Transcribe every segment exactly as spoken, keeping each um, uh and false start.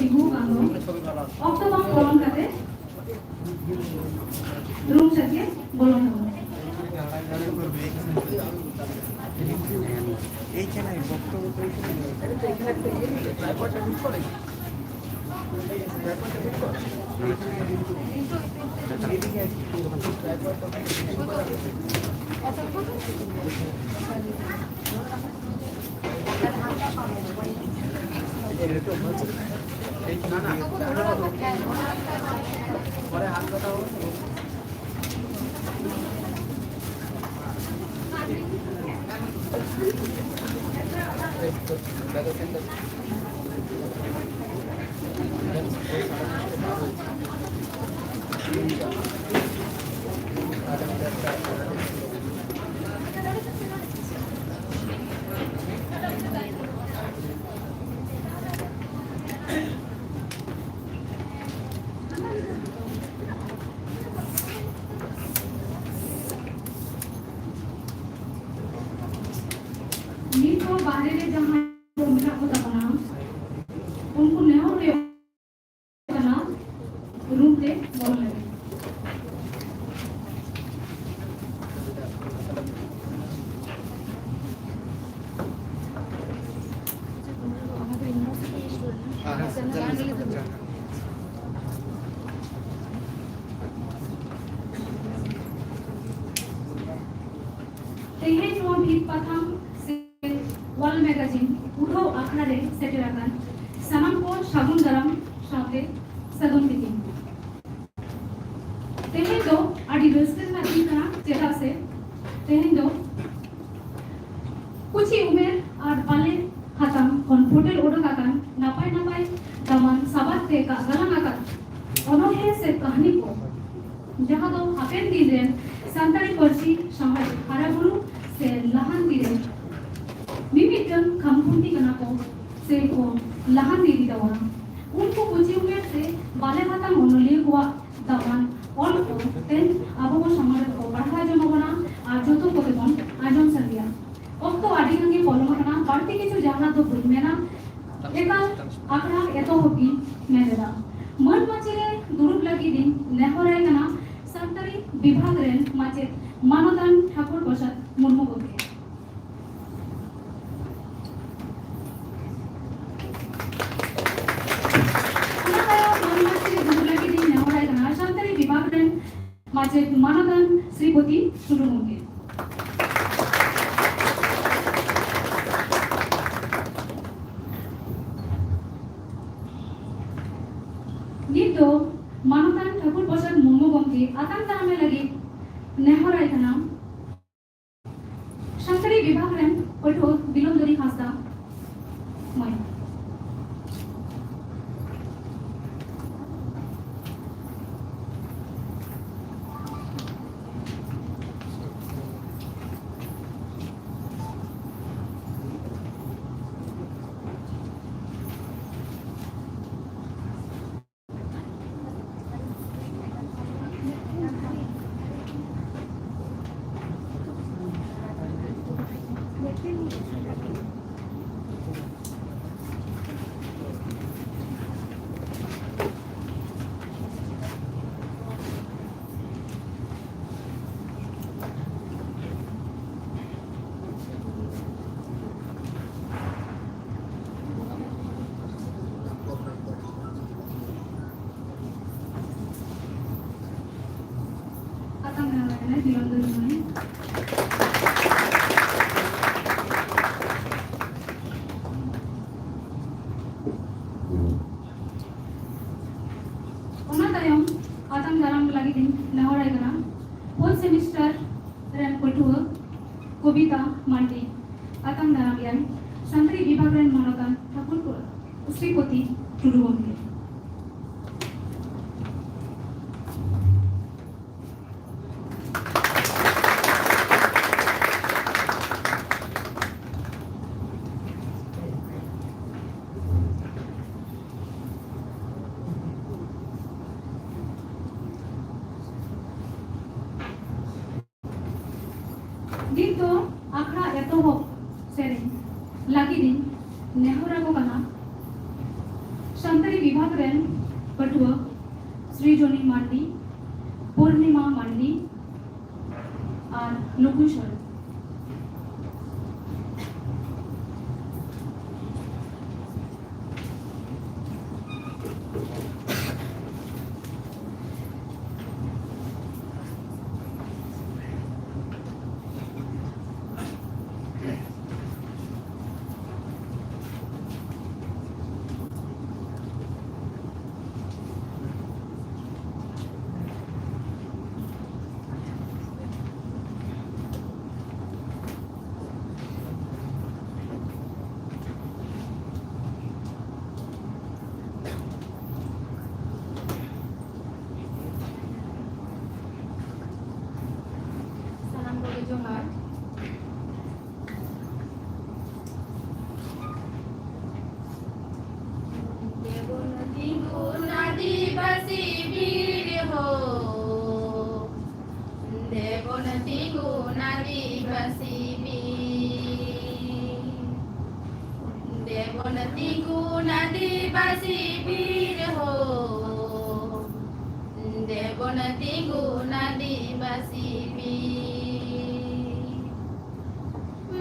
ᱛᱤᱸᱜᱩ ᱟᱠᱟᱱ ᱫᱚ ᱚᱠᱛᱚ ᱵᱟᱝ ᱯᱚᱞᱚᱢ ᱠᱟᱛᱮ ᱨᱩᱢ ᱥᱮᱫ ᱜᱮ ᱵᱚᱞᱚᱱ ᱛᱟᱵᱚᱱᱟ᱾ ᱱᱤᱛ ᱦᱚᱸ ᱵᱟᱦᱨᱮ ᱨᱮ ᱡᱟᱦᱟᱸᱭ ᱠᱚ ᱢᱮᱱᱟᱜ ᱠᱚ ᱛᱟᱵᱚᱱᱟ, ᱩᱱᱠᱩ ᱱᱮᱦᱚᱨ ᱦᱩᱭᱩᱜ ᱠᱟᱱᱟ, ᱨᱩᱢ ᱛᱮ ᱵᱚᱞᱚ ᱞᱟᱹᱜᱤᱫ᱾ ᱛᱮᱦᱮᱧ ᱱᱚᱣᱟ ᱵᱷᱤᱛ ᱯᱟᱛᱷᱟᱢ ᱥᱮ ᱣᱟᱞ ᱢᱮᱜᱟᱡᱤᱱ ᱩᱰᱷᱟᱹᱣ ᱟᱠᱷᱲᱟ ᱨᱮ ᱥᱮᱴᱮᱨ ᱟᱠᱟᱱ ᱥᱟᱱᱟᱢ ᱠᱚ ᱥᱟᱹᱜᱩᱱ ᱫᱟᱨᱟᱢ ᱥᱟᱶᱛᱮ ᱥᱟᱹᱜᱩᱱ ᱛᱤᱠᱤᱱ᱾ ᱛᱮᱦᱮᱧ ᱫᱚ ᱟᱹᱰᱤ ᱨᱟᱹᱥᱠᱟᱹ ᱨᱮᱱᱟᱜ ᱫᱤᱱ ᱠᱟᱱᱟ, ᱪᱮᱫᱟᱜ ᱥᱮ ᱛᱮᱦᱮᱧ ᱫᱚ ᱠᱩᱪᱤ ᱩᱢᱮᱨ ᱟᱨ ᱵᱟᱞᱮ ᱦᱟᱛᱟᱢ ᱠᱷᱚᱱ ᱯᱷᱩᱴᱮᱞ ᱚᱰᱚᱠ ᱟᱠᱟᱱ ᱱᱟᱯᱟᱭ ᱱᱟᱯᱟᱭ ᱫᱟᱢᱟᱱ ᱥᱟᱵᱟᱫ ᱛᱮ ᱜᱟᱜ ᱜᱟᱞᱟᱝ ᱟᱠᱟᱫ ᱚᱱᱚᱬᱦᱮ ᱥᱮ ᱠᱟᱹᱦᱱᱤ ᱠᱚ, ᱡᱟᱦᱟᱸ ᱫᱚ ᱦᱟᱯᱮᱱ ᱫᱤᱱ ᱨᱮᱱ ᱥᱟᱱᱛᱟᱲᱤ ᱯᱟᱹᱨᱥᱤ ᱥᱟᱶᱦᱮᱫ ᱦᱟᱨᱟ ᱵᱩᱨᱩ ᱥᱮ ᱞᱟᱦᱟᱱᱛᱤ ᱨᱮ ᱢᱤᱢᱤᱫᱴᱟᱝ ᱠᱷᱟᱢᱠᱷᱩᱱᱴᱤ ᱠᱟᱱᱟ ᱠᱚ ᱥᱮ ᱠᱚ ᱞᱟᱦᱟᱱᱛᱤ ᱤᱫᱤ ᱛᱟᱵᱚᱱᱟ᱾ ᱩᱱᱠᱩ ᱠᱩᱪᱤ ᱩᱢᱮᱨ ᱥᱮ ᱵᱟᱞᱮ ᱦᱟᱛᱟᱢ ᱚᱱᱚᱞᱤᱭᱟᱹ ᱠᱚᱣᱟᱜ ᱫᱟᱢᱟᱱ ᱚᱞ ᱠᱚ ᱛᱮᱦᱮᱧ ᱟᱵᱚ ᱠᱚ ᱥᱟᱢᱟᱝ ᱨᱮ ᱠᱚ ᱯᱟᱲᱦᱟᱣ ᱟᱸᱡᱚᱢ ᱟᱵᱚᱱᱟ ᱟᱨ ᱡᱚᱛᱚ ᱠᱚᱛᱮ ᱵᱚᱱ ᱟᱸᱡᱚᱢ ᱥᱟᱰᱮᱭᱟ᱾ ᱚᱠᱛᱚ ᱟᱹᱰᱤ ᱜᱟᱱ ᱜᱮ ᱯᱚᱞᱚᱢ ᱟᱠᱟᱱᱟ, ᱵᱟᱹᱲᱛᱤ ᱠᱤᱪᱷᱩ ᱡᱟᱦᱟᱱᱟᱜ ᱫᱚ ᱵᱟᱹᱧ ᱢᱮᱱᱟ᱾ ᱮᱠᱟᱞ ᱟᱠᱷᱲᱟ ᱮᱛᱚᱦᱚᱵ ᱤᱧ ᱢᱮᱱ ᱮᱫᱟ᱾ ᱢᱟᱹᱱ ᱢᱟᱹᱪᱤ ᱨᱮ ᱫᱩᱲᱩᱵ ᱞᱟᱹᱜᱤᱫ ᱤᱧ ᱱᱮᱦᱚᱨᱟᱭ ᱠᱟᱱᱟ ᱥᱟᱱᱛᱟᱲᱤ ᱵᱤᱵᱷᱟᱜᱽ ᱨᱮᱱ ᱢᱟᱪᱮᱫ ᱢᱟᱱᱚᱛᱟᱱ ᱴᱷᱟᱹᱠᱩᱨ ᱯᱨᱚᱥᱟᱫᱽ ᱢᱩᱨᱢᱩ ᱜᱚᱢᱠᱮ᱾ ᱚᱱᱟ ᱛᱟᱭᱚᱢ ᱢᱟᱹᱱ ᱢᱟᱹᱪᱤ ᱨᱮ ᱫᱩᱲᱩᱵ ᱞᱟᱹᱜᱤᱫ ᱤᱧ ᱱᱮᱦᱚᱨᱟᱭ ᱠᱟᱱᱟ ᱥᱟᱱᱛᱟᱲᱤ ᱵᱤᱵᱷᱟᱜᱽ ᱨᱮᱱ ᱢᱟᱪᱮᱫ ᱢᱟᱱᱚᱛᱟᱱ ᱥᱨᱤᱯᱚᱛᱤ ᱴᱩᱰᱩ ᱜᱚᱢᱠᱮ᱾ ᱱᱤᱛ ᱫᱚ ᱢᱟᱱᱚᱛᱟᱱ ᱴᱷᱟᱹᱠᱩᱨ ᱯᱨᱚᱥᱟᱫᱽ ᱢᱩᱨᱢᱩ ᱜᱚᱢᱠᱮ ᱟᱛᱟᱝ ᱫᱟᱨᱟᱢᱮ ᱞᱟᱹᱜᱤᱫ ᱱᱮᱦᱚᱨᱟᱭ ᱠᱟᱱᱟ ᱥᱟᱱᱛᱟᱲᱤ ᱵᱤᱵᱷᱟᱜᱽ ᱨᱮᱱ ᱯᱟᱹᱴᱷᱩᱣᱟᱹ ᱵᱤᱞᱚᱱᱫᱚᱨᱤ ᱦᱟᱸᱥᱫᱟ ᱢᱟᱹᱭ᱾ ᱟᱛᱟᱝ ᱫᱟᱨᱟᱢ ᱟᱠᱟᱱᱟᱭ ᱵᱤᱞᱚᱱᱫᱚᱨᱤ ᱢᱟᱹᱭ᱾ ᱚᱱᱟ ᱛᱟᱭᱚᱢ ᱟᱛᱟᱝ ᱫᱟᱨᱟᱢ ᱞᱟᱹᱜᱤᱫ ᱤᱧ ᱱᱮᱦᱚᱨᱟᱭ ᱠᱟᱱᱟ fourth semester ᱨᱮᱱ ᱯᱟᱹᱴᱷᱩᱣᱟᱹ ᱠᱚᱵᱤᱛᱟ ᱢᱟᱱᱰᱤ᱾ ᱟᱛᱟᱝ ᱫᱟᱨᱟᱢ ᱮᱭᱟᱭ ᱥᱟᱱᱛᱟᱲᱤ ᱵᱤᱵᱷᱟᱜᱽ ᱨᱮᱱ ᱢᱟᱱᱚᱛᱟᱱ ᱴᱷᱟᱹᱠᱩᱨ ᱥᱨᱤᱯᱚᱛᱤ ᱴᱩᱰᱩ ᱜᱚᱢᱠᱮ᱾ ᱱᱤᱛ ᱫᱚ ᱟᱠᱷᱲᱟ ᱮᱛᱚᱦᱚᱵ ᱥᱮᱨᱮᱧ ᱞᱟᱹᱜᱤᱫ ᱤᱧ ᱱᱮᱦᱚᱨ ᱟᱠᱚ ᱠᱟᱱᱟ ᱥᱟᱱᱛᱟᱲᱤ ᱵᱤᱵᱷᱟᱜᱽ ᱨᱮᱱ ᱯᱟᱹᱴᱷᱩᱣᱟᱹ ᱥᱨᱤᱡᱚᱱᱤ ᱢᱟᱱᱰᱤ, ᱯᱩᱨᱱᱤᱢᱟ ᱢᱟᱱᱰᱤ ᱟᱨ ᱱᱩᱯᱩᱨ ᱥᱚᱨᱮᱱ᱾ ᱥᱟᱱᱟᱢ ᱠᱚᱜᱮ ᱡᱚᱦᱟᱨ᱾ ᱫᱮᱵᱚᱱ ᱛᱤᱸᱜᱩᱱ ᱟᱹᱫᱤᱵᱟᱹᱥᱤ ᱵᱤᱨ ᱦᱳ, ᱫᱮᱵᱚᱱ ᱛᱤᱸᱜᱩᱱ ᱟᱹᱫᱤᱵᱟᱹᱥᱤ ᱵᱤᱨ᱾ ᱫᱮᱵᱚᱱ ᱛᱤᱸᱜᱩᱱ ᱟᱹᱫᱤᱵᱟᱹᱥᱤ ᱵᱤᱨ ᱦᱳ, ᱫᱮᱵᱚᱱ ᱛᱤᱸᱜᱩᱱ ᱟᱹᱫᱤᱵᱟᱹᱥᱤ ᱵᱤᱨ᱾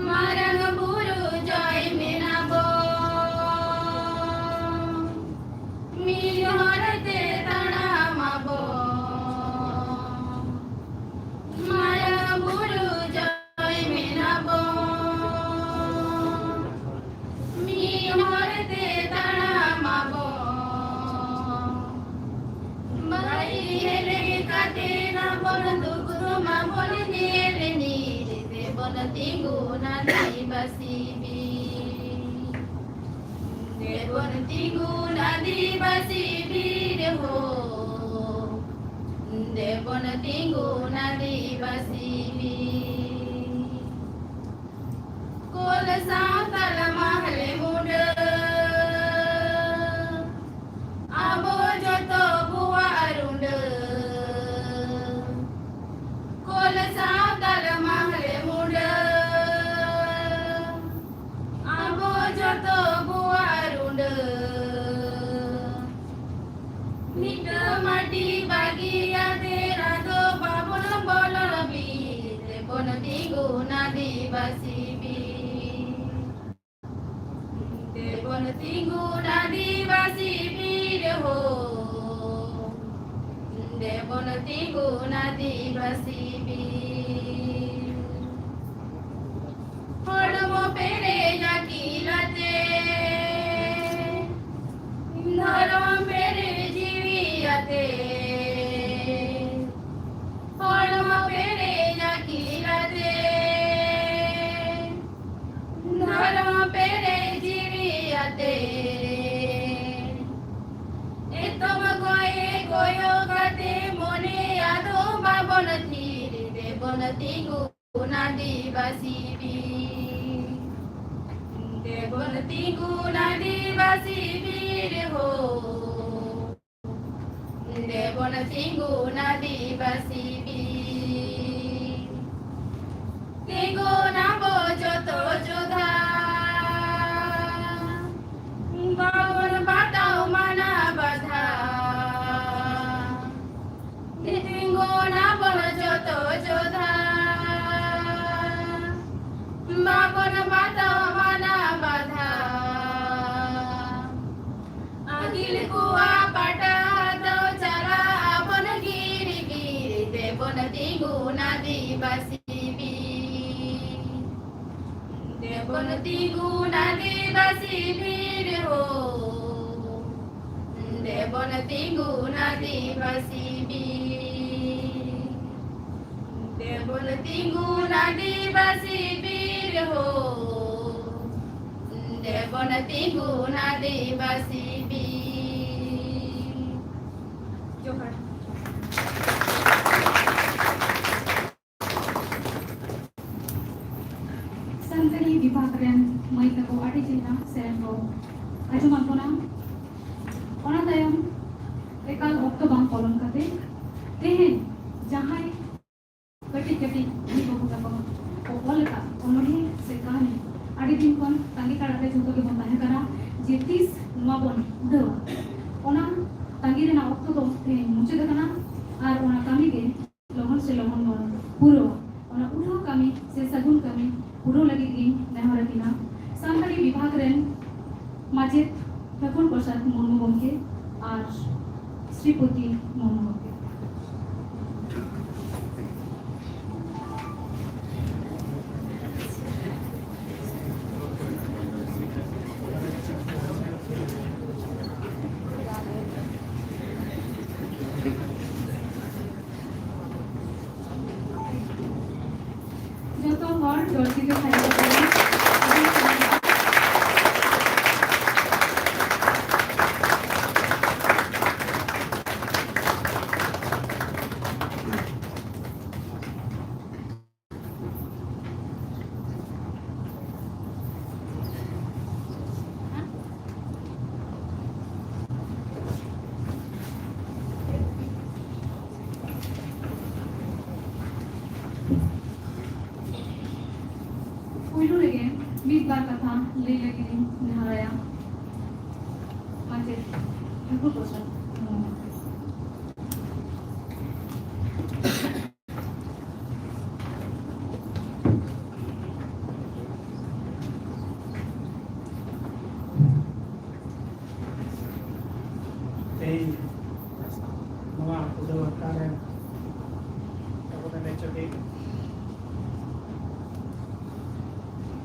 ᱢᱟᱨᱟᱝ ᱵᱩᱨᱩ ᱡᱚᱭ ᱢᱮᱱᱟᱵᱚᱱ, ᱢᱤᱫ ᱦᱚᱨ ᱛᱮ ᱛᱟᱲᱟᱢ ᱟᱵᱚᱱ᱾ ᱢᱟᱨᱟᱝ ᱵᱩᱨᱩ ᱡᱚᱭ ᱢᱮᱱᱟᱵᱚᱱ, ᱢᱤᱫ ᱦᱚᱨ ᱛᱮ ᱛᱟᱲᱟᱢ ᱟᱵᱚᱱ᱾ ᱵᱟᱭᱨᱤ ᱦᱮᱞᱮ ᱠᱟᱛᱮ ᱱᱟᱵᱚᱱ ᱫᱩᱠ ᱫᱚ ᱢᱟᱵᱚᱱ ᱧᱮᱞ ᱱᱤᱨ ᱛᱮᱵᱚᱱ ᱛᱤᱸᱜᱩᱱᱟ ᱟᱹᱫᱤᱵᱟᱹᱥᱤ ᱵᱤᱨ᱾ ᱫᱮᱵᱚᱱ ᱛᱤᱸᱜᱩᱱ ᱟᱹᱫᱤᱵᱟᱹᱥᱤ ᱵᱤᱨ ᱦᱳ, ᱫᱮᱵᱚᱱ ᱛᱤᱸᱜᱩᱱ ᱟᱹᱫᱤᱵᱟᱹᱥᱤ ᱵᱤᱨ᱾ ᱠᱳᱞ ᱥᱟᱶᱛᱟᱞ ᱢᱟᱦᱞᱮ ᱢᱩᱸᱰᱟᱹ, ᱟᱵᱚ ᱡᱚᱛᱚ ᱵᱚᱣᱟᱜ ᱨᱩᱸᱰᱟᱹ᱾ ᱠᱳᱞ ᱥᱟᱶᱛᱟᱞ ᱢᱟᱦᱞᱮ ᱢᱩᱸᱰᱟᱹ, ᱟᱵᱚ ᱡᱚᱛᱚ ᱵᱚᱣᱟᱜ ᱨᱩᱸᱰᱟᱹ᱾ ᱛᱤᱸᱜᱩᱱ ᱟᱹᱫᱤᱵᱟᱹᱥᱤ ᱵᱤᱨ ᱦᱳ, ᱫᱮᱵᱚᱱ ᱛᱤᱸᱜᱩᱱ ᱟᱹᱫᱤᱵᱟᱹᱥᱤ ᱵᱤᱨ᱾ ᱦᱚᱲᱢᱚ ᱯᱮᱨᱮᱡ ᱟᱹᱠᱤᱞ ᱟᱛᱮ, ᱫᱷᱚᱨᱚᱢ ᱯᱮᱨᱮᱡ ᱡᱤᱣᱤ ᱟᱛᱮ, ᱦᱚᱲᱢᱚ ᱯᱮᱨᱮᱡ ᱟᱹᱠᱤᱞ ᱟᱛᱮ, ᱫᱷᱚᱨᱚᱢ ᱯᱮᱨᱮᱡ ᱡᱤᱣᱤ ᱟᱛᱮ, ᱮᱛᱚᱢ ᱜᱚᱭᱮ ᱠᱚᱭᱚᱜ ᱠᱟᱛᱮ ᱢᱚᱱᱮ ᱟᱫᱚ ᱵᱟᱵᱚᱱ ᱛᱷᱤᱨ, ᱫᱮᱵᱚᱱ ᱛᱤᱸᱜᱩᱱ ᱟᱹᱫᱤᱵᱟᱹᱥᱤ ᱵᱤᱨ᱾ ᱫᱮᱵᱚᱱ ᱛᱤᱸᱜᱩᱱ ᱟᱹᱫᱤᱵᱟᱹᱥᱤ ᱵᱤᱨ ᱦᱳ, ᱫᱮᱵᱚᱱ ᱛᱤᱸᱜᱩᱱ ᱟᱹᱫᱤᱵᱟᱹᱥᱤ ᱵᱤᱨ᱾ ᱛᱤᱸᱜᱩᱱ ᱟᱵᱚ ᱡᱚᱛᱚ ᱡᱳᱫᱷᱟ, ᱵᱟᱵᱚᱱ ᱵᱟᱛᱟᱣ ᱢᱟᱱᱟ ᱵᱟᱫᱷᱟ᱾ ᱛᱤᱸᱜᱩᱱ ᱟᱵᱚᱱ ᱡᱚᱛᱚ ᱡᱳᱫᱷᱟ, ᱵᱟᱵᱚᱱ ᱵᱟᱛᱟᱣ ᱢᱟᱱᱟ ᱵᱟᱫᱷᱟ᱾ ᱟᱹᱜᱤᱞ ᱠᱚᱣᱟᱜ ᱯᱟᱴᱟ ᱫᱚ ᱪᱟᱞᱟᱜ ᱟᱵᱚᱱ ᱜᱤᱨ ᱜᱤᱨ, ᱫᱮᱵᱚᱱ ᱛᱤᱸᱜᱩᱱ ᱟᱹᱫᱤᱵᱟᱹᱥᱤ ᱵᱤᱨ᱾ ᱫᱮᱵᱚᱱ ᱛᱤᱸᱜᱩᱱ ᱟᱹᱫᱤᱵᱟᱹᱥᱤ ᱵᱤᱨ ᱦᱳ, ᱫᱮᱵᱚᱱ ᱛᱤᱸᱜᱩᱱ ᱟᱹᱫᱤᱵᱟᱹᱥᱤ ᱵᱤᱨ᱾ ᱫᱮᱵᱚᱱ ᱛᱤᱸᱜᱩᱱ ᱟᱹᱫᱤᱵᱟᱹᱥᱤ ᱵᱤᱨ ᱦᱳ, ᱫᱮᱵᱚᱱ ᱛᱤᱸᱜᱩᱱ ᱟᱹᱫᱤᱵᱟᱹᱥᱤ ᱵᱤᱨ᱾ ᱡᱚᱦᱟᱨ᱾ ᱥᱟᱱᱛᱟᱲᱤ ᱵᱤᱵᱷᱟᱜᱽ ᱨᱮᱱ ᱢᱟᱹᱭ ᱛᱟᱠᱚ ᱟᱹᱰᱤ ᱪᱮᱦᱨᱟ ᱥᱮᱨᱮᱧ ᱠᱚ ᱟᱸᱡᱚᱢᱟᱫ ᱵᱚᱱᱟ᱾ ᱚᱱᱟ ᱛᱟᱭᱚᱢ ᱮᱠᱟᱞ ᱚᱠᱛᱚ ᱵᱟᱝ ᱯᱚᱞᱚᱢ ᱠᱟᱛᱮ ᱛᱮᱦᱮᱧ ᱡᱟᱦᱟᱸᱭ ᱠᱟᱹᱴᱤᱡ ᱠᱟᱹᱴᱤᱡ ᱢᱟᱹᱭ ᱵᱟᱹᱵᱩ ᱛᱟᱠᱚ ᱠᱚ ᱚᱞ ᱟᱠᱟᱫ ᱚᱱᱚᱬᱦᱮ ᱥᱮ ᱠᱟᱹᱦᱱᱤ ᱟᱹᱰᱤ ᱫᱤᱱ ᱠᱷᱚᱱ ᱛᱟᱸᱜᱤ ᱛᱟᱲᱟᱜ ᱨᱮ ᱡᱷᱚᱛᱚ ᱜᱮᱵᱚᱱ ᱛᱟᱦᱮᱸ ᱠᱟᱱᱟ ᱡᱮ ᱛᱤᱥ ᱱᱚᱣᱟ ᱵᱚᱱ ᱩᱰᱟᱹᱣᱟ᱾ ᱚᱱᱟ ᱛᱟᱸᱜᱤ ᱨᱮᱱᱟᱜ ᱚᱠᱛᱚ ᱫᱚ ᱛᱮᱦᱮᱧ ᱢᱩᱪᱟᱹᱫ ᱟᱠᱟᱱᱟ ᱟᱨ ᱚᱱᱟ ᱠᱟᱹᱢᱤ ᱜᱮ ᱞᱚᱜᱚᱱ ᱥᱮ ᱞᱚᱜᱚᱱ ᱵᱚᱱ ᱯᱩᱨᱟᱹᱣᱟ᱾ ᱚᱱᱟ ᱩᱰᱷᱟᱹᱣ ᱠᱟᱹᱢᱤ ᱥᱮ ᱥᱟᱹᱜᱩᱱ ᱠᱟᱹᱢᱤ ᱯᱩᱨᱟᱹᱣ ᱞᱟᱹᱜᱤᱫ ᱜᱤᱧ ᱱᱮᱦᱚᱨ ᱟᱹᱠᱤᱱᱟ ᱥᱟᱱᱛᱟᱲᱤ ᱵᱤᱵᱷᱟᱜᱽ ᱨᱮᱱ ᱢᱟᱪᱮᱛ ᱴᱷᱟᱹᱠᱩᱨ ᱯᱨᱚᱥᱟᱫᱽ ᱢᱩᱨᱢᱩ ᱜᱚᱢᱠᱮ ᱟᱨ ᱥᱨᱤᱯᱚᱛᱤ ᱢᱩᱨᱢᱩ ᱜᱚᱢᱠᱮ᱾ ᱡᱚᱛᱚ ᱦᱚᱲ ᱡᱳᱨ ᱛᱮᱜᱮ ᱛᱟᱦᱮᱸ ᱠᱚᱜ ᱵᱚᱱ᱾ ᱯᱩᱭᱞᱩ ᱨᱮᱜᱮ ᱢᱤᱫ ᱵᱟᱨ ᱠᱟᱛᱷᱟ ᱞᱟᱹᱭ ᱞᱟᱹᱜᱤᱫ ᱤᱧ ᱱᱮᱦᱚᱨᱟᱭᱟ ᱢᱟᱪᱮᱛ ᱴᱷᱟᱹᱠᱩᱨ ᱯᱨᱚᱥᱟᱫᱽ ᱢᱩᱨᱢᱩ᱾ ᱛᱮᱦᱮᱧ ᱱᱚᱣᱟ ᱩᱰᱟᱹᱣ ᱟᱠᱷᱲᱟ ᱨᱮ ᱟᱵᱚᱨᱮᱱ ᱮᱪ ᱳ ᱰᱤ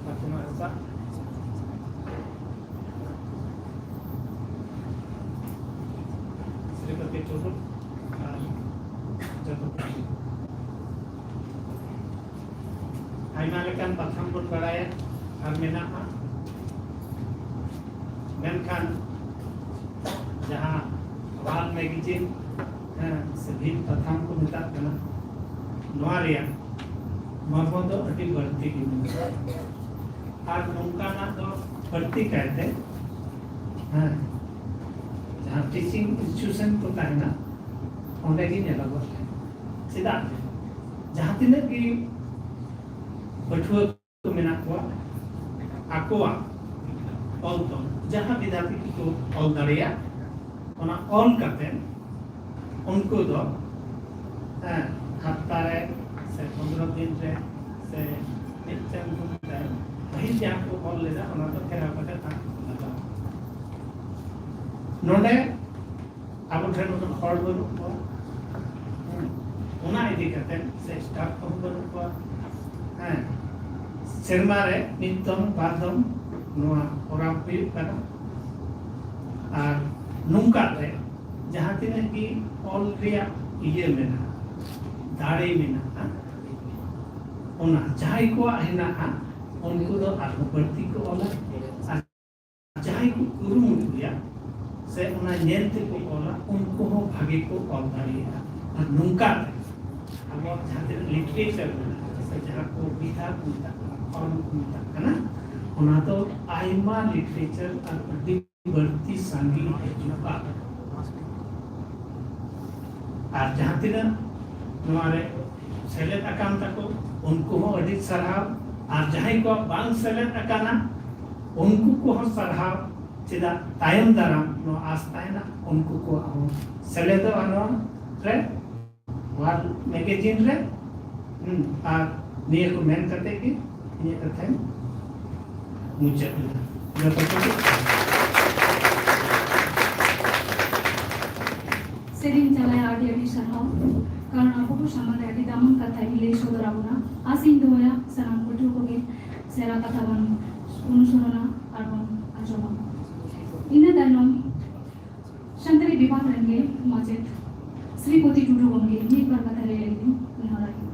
ᱯᱷᱟᱛᱤᱢᱟ ᱦᱟᱸᱥᱫᱟ, ᱥᱨᱤᱢᱚᱛᱤ ᱴᱩᱰᱩ ᱟᱨ ᱡᱚᱛᱚ ᱠᱚ᱾ ᱟᱭᱢᱟ ᱞᱮᱠᱟᱱ ᱯᱟᱛᱷᱟᱢ ᱵᱚᱱ ᱵᱟᱲᱟᱭᱟ ᱟᱨ ᱢᱮᱱᱟᱜᱼᱟ, ᱢᱮᱱᱠᱷᱟᱱ ᱡᱟᱦᱟᱸ ᱣᱟᱞ ᱢᱮᱜᱟᱡᱤᱱ, ᱦᱮᱸ, ᱥᱮ ᱵᱷᱤᱛ ᱯᱟᱛᱷᱟᱢ ᱠᱚ ᱢᱮᱛᱟᱜ ᱠᱟᱱᱟ, ᱱᱚᱣᱟ ᱨᱮᱭᱟᱜ ᱢᱚᱨᱢᱚ ᱫᱚ ᱟᱹᱰᱤ ᱵᱟᱹᱲᱛᱤ ᱜᱮ ᱢᱮᱱᱟᱜᱼᱟ᱾ ᱟᱨ ᱱᱚᱝᱠᱟᱱᱟᱜ ᱫᱚ ᱵᱟᱹᱲᱛᱤ ᱠᱟᱭᱛᱮ, ᱦᱮᱸ, ᱡᱟᱦᱟᱸ ᱴᱤᱪᱤᱝ ᱤᱱᱥᱴᱤᱴᱤᱭᱩᱥᱚᱱ ᱠᱚ ᱛᱟᱦᱮᱱᱟ, ᱚᱸᱰᱮ ᱜᱮ ᱧᱮᱞᱚᱜᱚᱜ ᱛᱟᱦᱮᱸᱫ᱾ ᱪᱮᱫᱟᱜ ᱡᱮ ᱡᱟᱦᱟᱸ ᱛᱤᱱᱟᱹᱜ ᱜᱮ ᱯᱟᱹᱴᱷᱩᱣᱟᱹ ᱠᱚ ᱢᱮᱱᱟᱜ ᱠᱚᱣᱟ, ᱟᱠᱚᱣᱟᱜ ᱚᱞ ᱛᱚᱞ ᱡᱟᱦᱟᱸ ᱵᱤᱫᱷᱟᱛᱤ ᱠᱚ ᱚᱞ ᱫᱟᱲᱮᱭᱟᱜ, ᱚᱱᱟ ᱚᱞ ᱠᱟᱛᱮ ᱩᱱᱠᱩ ᱫᱚ, ᱦᱮᱸ, ᱦᱟᱯᱛᱟ ᱨᱮ ᱥᱮ ᱯᱚᱱᱫᱽᱨᱚ ᱫᱤᱱ ᱨᱮ ᱥᱮ ᱢᱤᱫ ᱪᱟᱸᱫᱚ ᱛᱟᱭᱚᱢ ᱯᱟᱹᱦᱤᱞ ᱡᱟᱦᱟᱸ ᱠᱚ ᱚᱞ ᱞᱮᱫᱟ, ᱚᱱᱟ ᱫᱚ ᱯᱷᱮᱨᱟᱣ ᱠᱟᱛᱮ ᱛᱟᱦᱮᱸ ᱞᱟᱜᱟᱣ᱾ ᱱᱚᱰᱮ ᱟᱵᱚ ᱴᱷᱮᱱ ᱩᱱᱟᱹᱜ ᱦᱚᱲ ᱵᱟᱹᱱᱩᱜ ᱠᱚᱣᱟ᱾ ᱦᱮᱸ, ᱚᱱᱟ ᱤᱫᱤ ᱠᱟᱛᱮ ᱥᱮ ᱥᱴᱟᱯ ᱠᱚᱦᱚᱸ ᱵᱟᱹᱱᱩᱜ ᱠᱚᱣᱟ᱾ ᱦᱮᱸ, ᱥᱮᱨᱢᱟ ᱨᱮ ᱢᱤᱫ ᱫᱚᱢ ᱵᱟᱨ ᱫᱚᱢ ᱱᱚᱣᱟ ᱯᱚᱨᱚᱵᱽ ᱦᱩᱭᱩᱜ ᱠᱟᱱᱟ᱾ ᱟᱨ ᱱᱚᱝᱠᱟ ᱛᱮ ᱡᱟᱦᱟᱸ ᱛᱤᱱᱟᱹᱜ ᱜᱮ ᱚᱞ ᱨᱮᱭᱟᱜ ᱤᱭᱟᱹ ᱢᱮᱱᱟᱜᱼᱟ, ᱫᱟᱲᱮ ᱢᱮᱱᱟᱜᱼᱟ, ᱚᱱᱟ ᱡᱟᱦᱟᱸᱭ ᱠᱚᱣᱟᱜ ᱦᱮᱱᱟᱜᱼᱟ, ᱩᱱᱠᱩ ᱫᱚ ᱟᱨᱦᱚᱸ ᱵᱟᱹᱲᱛᱤ ᱠᱚ ᱚᱞᱟ᱾ ᱟᱨ ᱡᱟᱦᱟᱸᱭ ᱠᱚ ᱠᱩᱨᱩᱢᱩᱴᱩᱭᱟ ᱥᱮ ᱚᱱᱟ ᱧᱮᱞ ᱛᱮᱠᱚ ᱚᱞᱟ, ᱩᱱᱠᱩ ᱦᱚᱸ ᱵᱷᱟᱜᱮ ᱠᱚ ᱚᱞ ᱫᱟᱲᱮᱭᱟᱜᱼᱟ᱾ ᱟᱨ ᱱᱚᱝᱠᱟ ᱛᱮ ᱟᱵᱚᱣᱟᱜ ᱡᱟᱦᱟᱸ ᱛᱤᱱᱟᱹᱜ ᱞᱤᱴᱟᱨᱮᱪᱟᱨ ᱢᱮᱱᱟᱜᱼᱟ ᱥᱮ ᱡᱟᱦᱟᱸ ᱠᱚ ᱵᱤᱫᱷᱟ ᱠᱚ ᱢᱮᱛᱟᱜ ᱠᱟᱱᱟ, ᱯᱷᱚᱨᱢ ᱠᱚ ᱢᱮᱛᱟᱜ ᱠᱟᱱᱟ, ᱚᱱᱟ ᱫᱚ ᱟᱭᱢᱟ ᱞᱤᱴᱟᱨᱮᱪᱟᱨ ᱟᱨ ᱟᱹᱰᱤ ᱵᱟᱹᱲᱛᱤ ᱥᱟᱸᱜᱮ ᱦᱤᱡᱩᱜᱼᱟ᱾ ᱟᱨ ᱡᱟᱦᱟᱸ ᱛᱤᱱᱟᱹᱜ ᱱᱚᱣᱟ ᱨᱮ ᱥᱮᱞᱮᱫ ᱟᱠᱟᱱ ᱛᱟᱠᱚ, ᱩᱱᱠᱩ ᱦᱚᱸ ᱟᱹᱰᱤ ᱥᱟᱨᱦᱟᱣ᱾ ᱟᱨ ᱡᱟᱦᱟᱸᱭ ᱠᱚᱣᱟᱜ ᱵᱟᱝ ᱥᱮᱞᱮᱫ ᱟᱠᱟᱱᱟ, ᱩᱱᱠᱩ ᱠᱚᱦᱚᱸ ᱥᱟᱨᱦᱟᱣ᱾ ᱪᱮᱫᱟᱜ ᱛᱟᱭᱚᱢ ᱫᱟᱨᱟᱢ ᱱᱚᱣᱟ ᱟᱥ ᱛᱟᱦᱮᱱᱟ, ᱩᱱᱠᱩ ᱠᱚᱣᱟᱜ ᱦᱚᱸ ᱥᱮᱞᱮᱫᱚᱜᱼᱟ ᱱᱚᱣᱟ ᱨᱮ, ᱱᱚᱣᱟ ᱢᱮᱜᱟᱡᱤᱱ ᱨᱮ᱾ ᱦᱩᱸ, ᱟᱨ ᱱᱤᱭᱟᱹ ᱠᱚ ᱢᱮᱱ ᱠᱟᱛᱮ ᱜᱮ ᱤᱧᱟᱹᱜ ᱠᱟᱛᱷᱟᱧ ᱢᱩᱪᱟᱹᱫ ᱮᱫᱟ᱾ ᱡᱚᱛᱚ ᱠᱚᱜᱮ᱾ ᱥᱮᱨᱮᱧ ᱪᱟᱞᱟᱭᱟ ᱟᱹᱰᱤ ᱟᱹᱰᱤ ᱥᱟᱨᱦᱟᱣ, ᱠᱟᱨᱚᱱ ᱟᱵᱚ ᱠᱚ ᱥᱟᱢᱟᱝ ᱨᱮ ᱟᱹᱰᱤ ᱫᱟᱢᱟᱱ ᱠᱟᱛᱷᱟ ᱜᱮ ᱞᱟᱹᱭ ᱥᱚᱫᱚᱨ ᱟᱵᱚᱱᱟ᱾ ᱟᱥᱤᱧ ᱫᱚᱦᱚᱭᱟ ᱥᱟᱱᱟᱢ ᱯᱟᱹᱴᱷᱩᱣᱟᱹ ᱠᱚᱜᱮ ᱥᱮᱨᱟ ᱠᱟᱛᱷᱟ ᱵᱚᱱ ᱚᱱᱩᱥᱚᱨᱚᱱᱟ ᱟᱨ ᱵᱚᱱ ᱟᱸᱡᱚᱢᱟ᱾ ᱤᱱᱟᱹ ᱛᱟᱭᱱᱚᱢ ᱥᱟᱱᱛᱟᱲᱤ ᱵᱤᱵᱷᱟᱜᱽ ᱨᱮᱱ ᱜᱮ ᱢᱟᱪᱮᱛ ᱥᱨᱤᱯᱚᱛᱤ ᱴᱩᱰᱩ ᱜᱚᱢᱠᱮ ᱢᱤᱫ ᱵᱟᱨ ᱠᱟᱛᱷᱟ ᱞᱟᱹᱭ ᱞᱟᱹᱜᱤᱫ ᱤᱧ ᱱᱮᱦᱚᱨᱟᱭ ᱠᱟᱱᱟ᱾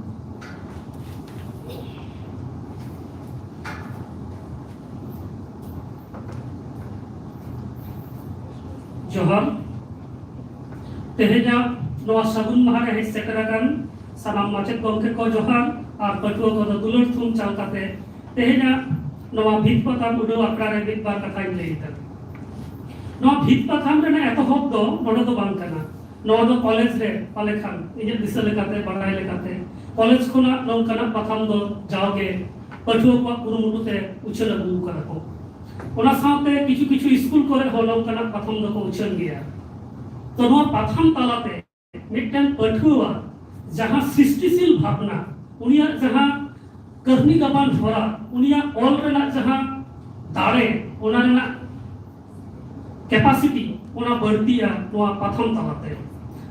ᱡᱚᱦᱟᱨ᱾ ᱛᱮᱦᱮᱧᱟᱜ ᱱᱚᱣᱟ ᱥᱟᱹᱜᱩᱱ ᱢᱟᱦᱟ ᱨᱮ ᱦᱮᱡ ᱥᱮᱴᱮᱨ ᱟᱠᱟᱱ ᱥᱟᱱᱟᱢ ᱢᱟᱪᱮᱛ ᱜᱚᱢᱠᱮ ᱠᱚ ᱡᱚᱦᱟᱨ, ᱟᱨ ᱯᱟᱹᱴᱷᱩᱣᱟᱹ ᱠᱚᱫᱚ ᱫᱩᱞᱟᱹᱲ ᱛᱷᱩᱢ ᱪᱟᱞ ᱠᱟᱛᱮ ᱛᱮᱦᱮᱧᱟᱜ ᱱᱚᱣᱟ ᱵᱷᱤᱛ ᱯᱟᱛᱷᱟᱢ ᱩᱰᱟᱹᱣ ᱟᱠᱷᱲᱟ ᱨᱮ ᱢᱤᱫ ᱵᱟᱨ ᱠᱟᱛᱷᱟᱧ ᱞᱟᱹᱭ ᱮᱫᱟ᱾ ᱱᱚᱣᱟ ᱵᱷᱤᱛ ᱯᱟᱛᱷᱟᱢ ᱨᱮᱱᱟᱜ ᱮᱛᱚᱦᱚᱵ ᱫᱚ ᱱᱚᱰᱮ ᱫᱚ ᱵᱟᱝ ᱠᱟᱱᱟ᱾ ᱱᱚᱣᱟ ᱫᱚ ᱠᱚᱞᱮᱡᱽ ᱨᱮ ᱯᱟᱞᱮ ᱠᱷᱟᱱ, ᱤᱧᱟᱹᱜ ᱫᱤᱥᱟᱹ ᱞᱮᱠᱟᱛᱮ, ᱵᱟᱲᱟᱭ ᱞᱮᱠᱟᱛᱮ, ᱠᱚᱞᱮᱡᱽ ᱠᱷᱚᱱᱟᱜ ᱱᱚᱝᱠᱟᱱᱟᱜ ᱯᱟᱛᱷᱟᱢ ᱫᱚ ᱡᱟᱣᱜᱮ ᱯᱟᱹᱴᱷᱩᱣᱟᱹ ᱠᱚᱣᱟᱜ ᱠᱩᱨᱩᱢᱩᱴᱩ ᱛᱮ ᱩᱪᱷᱟᱹᱱ ᱟᱹᱜᱩ ᱠᱟᱫᱟ ᱠᱚ᱾ ᱚᱱᱟ ᱥᱟᱶᱛᱮ ᱠᱤᱪᱷᱩ ᱠᱤᱪᱷᱩ ᱥᱠᱩᱞ ᱠᱚᱨᱮ ᱦᱚᱸ ᱱᱚᱝᱠᱟᱱᱟᱜ ᱯᱟᱛᱷᱟᱢ ᱫᱚᱠᱚ ᱩᱪᱷᱟᱹᱱ ᱜᱮᱭᱟ᱾ ᱛᱚ, ᱱᱚᱣᱟ ᱯᱟᱛᱷᱟᱢ ᱛᱟᱞᱟᱛᱮ ᱢᱤᱫᱴᱮᱱ ᱯᱟᱹᱴᱷᱩᱣᱟᱹ ᱡᱟᱦᱟᱸ ᱥᱨᱤᱥᱴᱤᱥᱤᱞ ᱵᱷᱟᱵᱽᱱᱟ, ᱩᱱᱤᱭᱟᱜ ᱡᱟᱦᱟᱸ ᱠᱟᱹᱦᱱᱤ ᱜᱟᱵᱟᱱ ᱦᱚᱨᱟ, ᱩᱱᱤᱭᱟᱜ ᱚᱞ ᱨᱮᱱᱟᱜ ᱡᱟᱦᱟᱸ ᱫᱟᱲᱮ, ᱚᱱᱟ ᱨᱮᱱᱟᱜ capacity ᱚᱱᱟ ᱵᱟᱹᱲᱛᱤᱜᱼᱟ ᱱᱚᱣᱟ ᱯᱟᱛᱷᱟᱢ ᱛᱟᱞᱟᱛᱮ᱾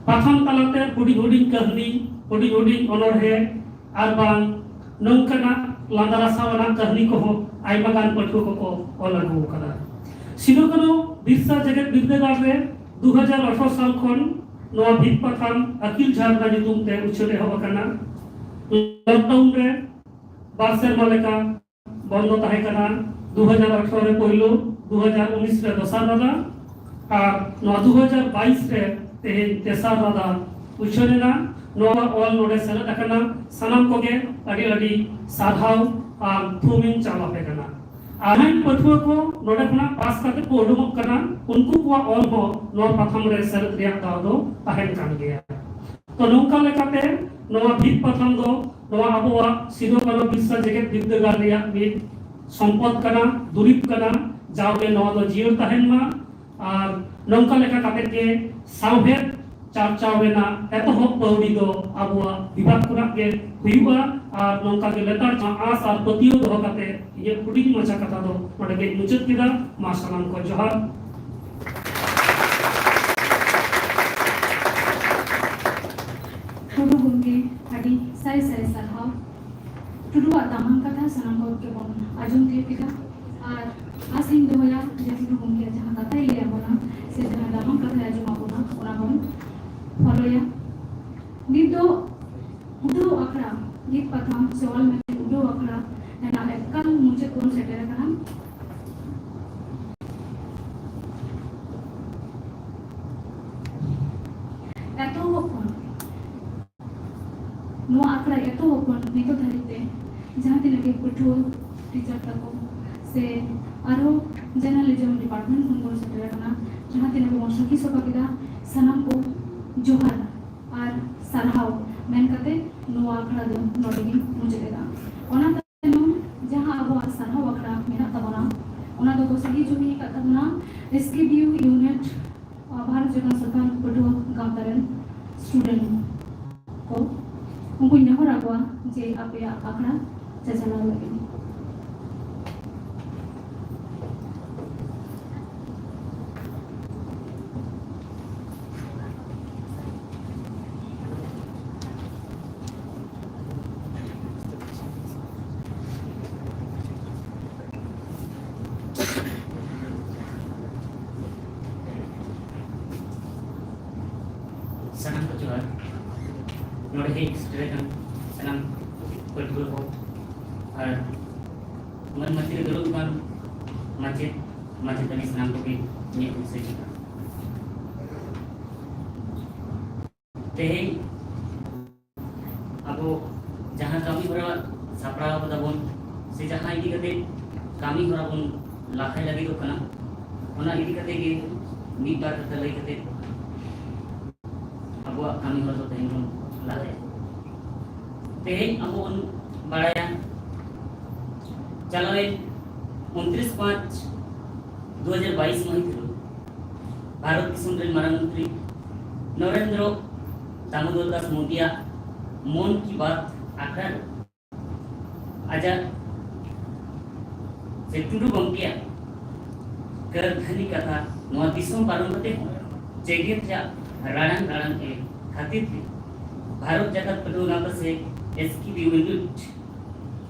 ᱯᱟᱛᱷᱟᱢ ᱛᱟᱞᱟᱛᱮ ᱦᱩᱰᱤᱧ ᱦᱩᱰᱤᱧ ᱠᱟᱹᱦᱱᱤ, ᱦᱩᱰᱤᱧ ᱦᱩᱰᱤᱧ ᱚᱱᱚᱬᱦᱮ, ᱟᱨ ᱵᱟᱝ ᱱᱚᱝᱠᱟᱱᱟᱜ ᱞᱟᱸᱫᱟ ᱨᱟᱥᱟᱣᱟᱱᱟᱜ ᱠᱟᱹᱦᱱᱤ ᱠᱚᱦᱚᱸ ᱟᱭᱢᱟ ᱜᱟᱱ ᱯᱟᱹᱴᱷᱩᱣᱟᱹ ᱠᱚᱠᱚ ᱚᱞ ᱟᱹᱜᱩ ᱟᱠᱟᱫᱟ᱾ ᱥᱤᱫᱩ ᱠᱟᱹᱱᱦᱩ ᱵᱤᱨᱥᱟ ᱡᱮᱜᱮᱛ ᱵᱤᱨᱫᱟᱹᱜᱟᱲ ᱨᱮ ᱫᱩ ᱦᱟᱡᱟᱨ ᱟᱴᱷᱨᱚ ᱥᱟᱞ ᱠᱷᱚᱱ ᱱᱚᱣᱟ ᱵᱷᱤᱛ ᱯᱟᱛᱷᱟᱢ ᱟᱹᱠᱤᱞ ᱡᱷᱟᱨᱱᱟ ᱧᱩᱛᱩᱢ ᱛᱮ ᱩᱪᱷᱟᱹᱱ ᱮᱦᱚᱵ ᱟᱠᱟᱱᱟ᱾ ᱞᱚᱠᱰᱟᱣᱩᱱ ᱨᱮ ᱵᱟᱨ ᱥᱮᱨᱢᱟ ᱞᱮᱠᱟ ᱵᱚᱱᱫᱚ ᱛᱟᱦᱮᱸ ᱠᱟᱱᱟ, ᱫᱩ ᱦᱟᱡᱟᱨ ᱟᱴᱷᱨᱚ ᱨᱮ ᱯᱳᱭᱞᱳ, ᱫᱩ ᱦᱟᱡᱟᱨ ᱩᱱᱤᱥ ᱨᱮ ᱫᱚᱥᱟᱨ ᱨᱟᱫᱟ, ᱟᱨ ᱱᱚᱣᱟ ᱫᱩ ᱦᱟᱡᱟᱨ ᱵᱟᱭᱤᱥ ᱨᱮ ᱛᱮᱦᱮᱧ ᱛᱮᱥᱟᱨ ᱨᱟᱫᱟ ᱩᱪᱷᱟᱹᱱ ᱮᱱᱟ᱾ ᱱᱚᱣᱟ ᱚᱞ ᱱᱚᱰᱮ ᱥᱮᱞᱮᱫ ᱟᱠᱟᱱᱟ, ᱥᱟᱱᱟᱢ ᱠᱚᱜᱮ ᱟᱹᱰᱤ ᱟᱹᱰᱤ ᱥᱟᱨᱦᱟᱣ ᱟᱨ ᱛᱷᱩᱢ ᱤᱧ ᱪᱟᱞ ᱟᱯᱮ ᱠᱟᱱᱟ᱾ ᱟᱨ ᱡᱟᱦᱟᱸᱭ ᱯᱟᱹᱴᱷᱩᱣᱟᱹ ᱠᱚ ᱱᱚᱰᱮ ᱠᱷᱚᱱᱟᱜ ᱯᱟᱥ ᱠᱟᱛᱮ ᱠᱚ ᱩᱰᱩᱠᱚᱜ ᱠᱟᱱᱟ, ᱩᱱᱠᱩ ᱠᱚᱣᱟᱜ ᱚᱞ ᱦᱚᱸ ᱱᱚᱣᱟ ᱯᱟᱛᱷᱟᱢ ᱨᱮ ᱥᱮᱞᱮᱫ ᱨᱮᱭᱟᱜ ᱫᱟᱣ ᱫᱚ ᱛᱟᱦᱮᱱ ᱠᱟᱱ ᱜᱮᱭᱟ᱾ ᱛᱚ, ᱱᱚᱝᱠᱟ ᱞᱮᱠᱟᱛᱮ ᱱᱚᱣᱟ ᱵᱷᱤᱛ ᱯᱟᱛᱷᱟᱢ ᱫᱚ ᱱᱚᱣᱟ ᱟᱵᱚᱣᱟᱜ ᱥᱤᱫᱩ ᱠᱟᱹᱱᱦᱩ ᱵᱤᱨᱥᱟ ᱡᱮᱜᱮᱛ ᱵᱤᱨᱫᱟᱹᱜᱟᱲ ᱨᱮᱭᱟᱜ ᱢᱤᱫ ᱥᱚᱢᱯᱚᱫ ᱠᱟᱱᱟ, ᱫᱩᱨᱤᱵᱽ ᱠᱟᱱᱟ᱾ ᱡᱟᱣᱜᱮ ᱱᱚᱣᱟ ᱫᱚ ᱡᱤᱭᱟᱹᱲ ᱛᱟᱦᱮᱱ ᱢᱟ᱾ ᱟᱨ ᱱᱚᱝᱠᱟ ᱞᱮᱠᱟ ᱠᱟᱛᱮ ᱜᱮ ᱥᱟᱶᱦᱮᱫ ᱪᱟᱨᱪᱟᱣ ᱨᱮᱱᱟᱜ ᱮᱛᱚᱦᱚᱵ ᱯᱟᱹᱣᱲᱤ ᱫᱚ ᱟᱵᱚᱣᱟᱜ ᱵᱤᱵᱷᱟᱜᱽ ᱠᱷᱚᱱᱟᱜ ᱜᱮ ᱦᱩᱭᱩᱜᱼᱟ᱾ ᱟᱨ ᱱᱚᱝᱠᱟ ᱜᱮ ᱞᱮᱛᱟᱲ ᱟᱸᱥ ᱟᱨ ᱯᱟᱹᱛᱭᱟᱹᱣ ᱫᱚᱦᱚ ᱠᱟᱛᱮ ᱤᱧᱟᱹᱜ ᱦᱩᱰᱤᱧ ᱢᱟᱪᱷᱟ ᱠᱟᱛᱷᱟ ᱫᱚ ᱱᱚᱰᱮ ᱜᱮᱧ ᱢᱩᱪᱟᱹᱫ ᱠᱮᱫᱟ᱾ ᱢᱟ ᱥᱟᱱᱟᱢ ᱠᱚ ᱡᱚᱦᱟᱨ᱾ ᱴᱩᱰᱩ ᱜᱚᱢᱠᱮ, ᱟᱹᱰᱤ ᱥᱟᱭ ᱥᱟᱭ ᱥᱟᱨᱦᱟᱣ᱾ ᱴᱩᱰᱩᱣᱟᱜ ᱫᱟᱢᱟᱱ ᱠᱟᱛᱷᱟ ᱥᱟᱱᱟᱢ ᱦᱚᱲ ᱜᱮᱵᱚᱱ ᱟᱸᱡᱚᱢ ᱛᱤᱭᱳᱜ ᱠᱮᱫᱟ᱾ ᱟᱨ ᱟᱥ ᱤᱧ ᱫᱚᱦᱚᱭᱟ ᱡᱮ ᱴᱩᱰᱩ ᱜᱚᱢᱠᱮ ᱡᱟᱦᱟᱸ ᱠᱟᱛᱷᱟᱭ ᱞᱟᱹᱭ ᱟᱵᱚᱱᱟ ᱥᱮ ᱡᱟᱦᱟᱸ ᱫᱟᱢᱟᱱ ᱠᱟᱛᱷᱟᱭ ᱟᱸᱡᱚᱢ ᱟᱵᱚᱱᱟ, ᱚᱱᱟ ᱵᱚᱱ ᱯᱷᱚᱞᱳᱭᱟ᱾ ᱱᱤᱛ ᱫᱚ ᱩᱰᱟᱹᱣ ᱟᱠᱷᱲᱟ, ᱱᱤᱛ ᱯᱟᱛᱷᱟᱢ ᱥᱮ ᱚᱞ ᱢᱮᱱᱛᱮ ᱩᱰᱟᱹᱣ ᱟᱠᱷᱲᱟ ᱨᱮᱱᱟᱜ ᱮᱠᱟᱞ ᱢᱩᱪᱟᱹᱫ ᱵᱚᱱ ᱥᱮᱴᱮᱨ ᱟᱠᱟᱱᱟ᱾ ᱮᱛᱚᱦᱚᱵ ᱠᱷᱚᱱ ᱱᱚᱣᱟ ᱟᱠᱷᱲᱟ ᱮᱛᱚᱦᱚᱵ ᱠᱷᱚᱱ ᱱᱤᱛᱚᱜ ᱫᱷᱟᱹᱨᱤᱡ ᱛᱮ ᱡᱟᱦᱟᱸ ᱛᱤᱱᱟᱹᱜ ᱜᱮ ᱯᱟᱹᱴᱷᱩᱣᱟᱹ, ᱴᱤᱪᱟᱨ ᱛᱟᱠᱚ ᱥᱮ ᱟᱨᱦᱚᱸ ᱡᱟᱨᱱᱟᱞᱤᱡᱚᱢ ᱰᱤᱯᱟᱨᱴᱢᱮᱱᱴ ᱠᱷᱚᱱ ᱵᱚᱱ ᱥᱮᱴᱮᱨ ᱟᱠᱟᱱᱟ, ᱡᱟᱦᱟᱸ ᱛᱤᱱᱟᱹᱜ ᱜᱮᱵᱚᱱ ᱥᱟᱹᱠᱷᱤ ᱥᱚᱵᱷᱟ ᱠᱮᱫᱟ, ᱥᱟᱱᱟᱢ ᱠᱚ ᱡᱚᱦᱟᱨ ᱟᱨ ᱥᱟᱨᱦᱟᱣ ᱢᱮᱱ ᱠᱟᱛᱮ ᱱᱚᱣᱟ ᱟᱠᱷᱲᱟ ᱫᱚ ᱱᱚᱰᱮ ᱜᱤᱧ ᱢᱩᱪᱟᱹᱫ ᱮᱫᱟ᱾ ᱚᱱᱟ ᱛᱟᱭᱱᱚᱢ ᱡᱟᱦᱟᱸ ᱟᱵᱚᱣᱟᱜ ᱥᱟᱨᱦᱟᱣ ᱟᱠᱷᱲᱟ ᱢᱮᱱᱟᱜ ᱛᱟᱵᱚᱱᱟ, ᱚᱱᱟ ᱫᱚᱠᱚ ᱥᱟᱹᱦᱤ ᱡᱩᱦᱤ ᱟᱠᱟᱫ ᱛᱟᱵᱚᱱᱟ S K B U unit, ᱟᱨ ᱵᱷᱟᱨᱚᱛ ᱡᱟᱠᱟᱛ ᱥᱟᱱᱛᱟᱲ ᱯᱟᱹᱴᱷᱩᱣᱟᱹ ᱜᱟᱶᱛᱟ ᱨᱮᱱ ᱥᱴᱩᱰᱮᱱᱴ ᱠᱚ᱾ ᱩᱱᱠᱩᱧ ᱱᱮᱦᱚᱨ ᱟᱠᱚᱣᱟ ᱡᱮ ᱟᱯᱮᱭᱟᱜ ᱟᱠᱷᱲᱟ ᱪᱟᱪᱟᱞᱟᱣ ᱞᱟᱹᱜᱤᱫ᱾ ᱥᱟᱱᱟᱢ ᱠᱚ ᱡᱚᱦᱟᱨ᱾ ᱱᱚᱰᱮ ᱦᱮᱡ ᱥᱮᱴᱮᱨ ᱟᱠᱟᱱ ᱥᱟᱱᱟᱢ ᱯᱟᱹᱴᱷᱩᱣᱟᱹ ᱠᱚ ᱟᱨ ᱢᱟᱹᱱ ᱢᱟᱹᱪᱤ ᱨᱮ ᱫᱩᱲᱩᱵ ᱟᱠᱟᱱ ᱢᱟᱪᱮᱫ ᱢᱟᱪᱮᱛᱟᱹᱱᱤ ᱥᱟᱱᱟᱢ ᱠᱚᱜᱮ ᱤᱧᱟᱹᱜ ᱦᱩᱫᱤᱥ ᱠᱟᱱᱟ᱾ ᱛᱮᱦᱮᱧ ᱟᱵᱚ ᱡᱟᱦᱟᱸ ᱠᱟᱹᱢᱤ ᱦᱚᱨᱟ ᱥᱟᱯᱲᱟᱣ ᱠᱟᱫᱟ ᱵᱚᱱ, ᱥᱮ ᱡᱟᱦᱟᱸ ᱤᱫᱤ ᱠᱟᱛᱮ ᱠᱟᱹᱢᱤ ᱦᱚᱨᱟ ᱵᱚᱱ ᱞᱟᱦᱟᱭ ᱞᱟᱹᱜᱤᱫᱚᱜ ᱠᱟᱱᱟ, ᱚᱱᱟ ᱤᱫᱤ ᱠᱟᱛᱮ ᱜᱮ ᱢᱤᱫ ᱵᱟᱨ ᱠᱟᱛᱷᱟ ᱞᱟᱹᱭ ᱠᱟᱛᱮ ᱟᱵᱚᱣᱟᱜ ᱠᱟᱹᱢᱤ ᱦᱚᱨᱟ ᱫᱚ ᱛᱮᱦᱮᱧ ᱵᱚᱱ ᱞᱟᱦᱟᱭᱟ᱾ ᱛᱮᱦᱮᱧ ᱟᱵᱚ ᱵᱚᱱ ᱵᱟᱲᱟᱭᱟ, ᱪᱟᱞᱟᱣᱮᱱ ᱩᱱᱛᱨᱤᱥ ᱯᱟᱸᱪ ᱫᱩ ᱦᱟᱡᱟᱨ ᱵᱟᱭᱤᱥ ᱢᱟᱹᱦᱤᱛ ᱦᱤᱞᱳᱜ ᱵᱷᱟᱨᱚᱛ ᱫᱤᱥᱚᱢ ᱨᱮᱱ ᱢᱟᱨᱟᱝ ᱢᱚᱱᱛᱨᱤ ᱱᱚᱨᱮᱱᱫᱨᱚ ᱫᱟᱢᱳᱫᱚᱨ ᱫᱟᱥ ᱢᱳᱫᱤᱭᱟᱜ ᱢᱚᱱ ᱠᱤ ᱵᱟᱛ ᱟᱠᱷᱲᱟ ᱨᱮ ᱟᱡᱟᱜ ᱥᱮ ᱴᱩᱰᱩ ᱜᱚᱢᱠᱮᱭᱟᱜ ᱠᱟᱹᱨᱫᱷᱟᱹᱱᱤ ᱠᱟᱛᱷᱟ ᱱᱚᱣᱟ ᱫᱤᱥᱚᱢ ᱯᱟᱨᱚᱢ ᱠᱟᱛᱮ ᱦᱚᱸ ᱡᱮᱜᱮᱛ ᱨᱮᱭᱟᱜ ᱨᱟᱲᱟᱝ ᱨᱟᱲᱟᱝ ᱮ ᱠᱷᱟᱹᱛᱤᱨ ᱛᱮ ᱵᱷᱟᱨᱚᱛ ᱡᱟᱠᱟᱛ ᱯᱟᱹᱴᱷᱩᱣᱟᱹ ᱜᱟᱶᱛᱟ ᱥᱮ ᱮᱥ ᱠᱮ ᱵᱤ ᱤᱭᱩᱱᱤᱴ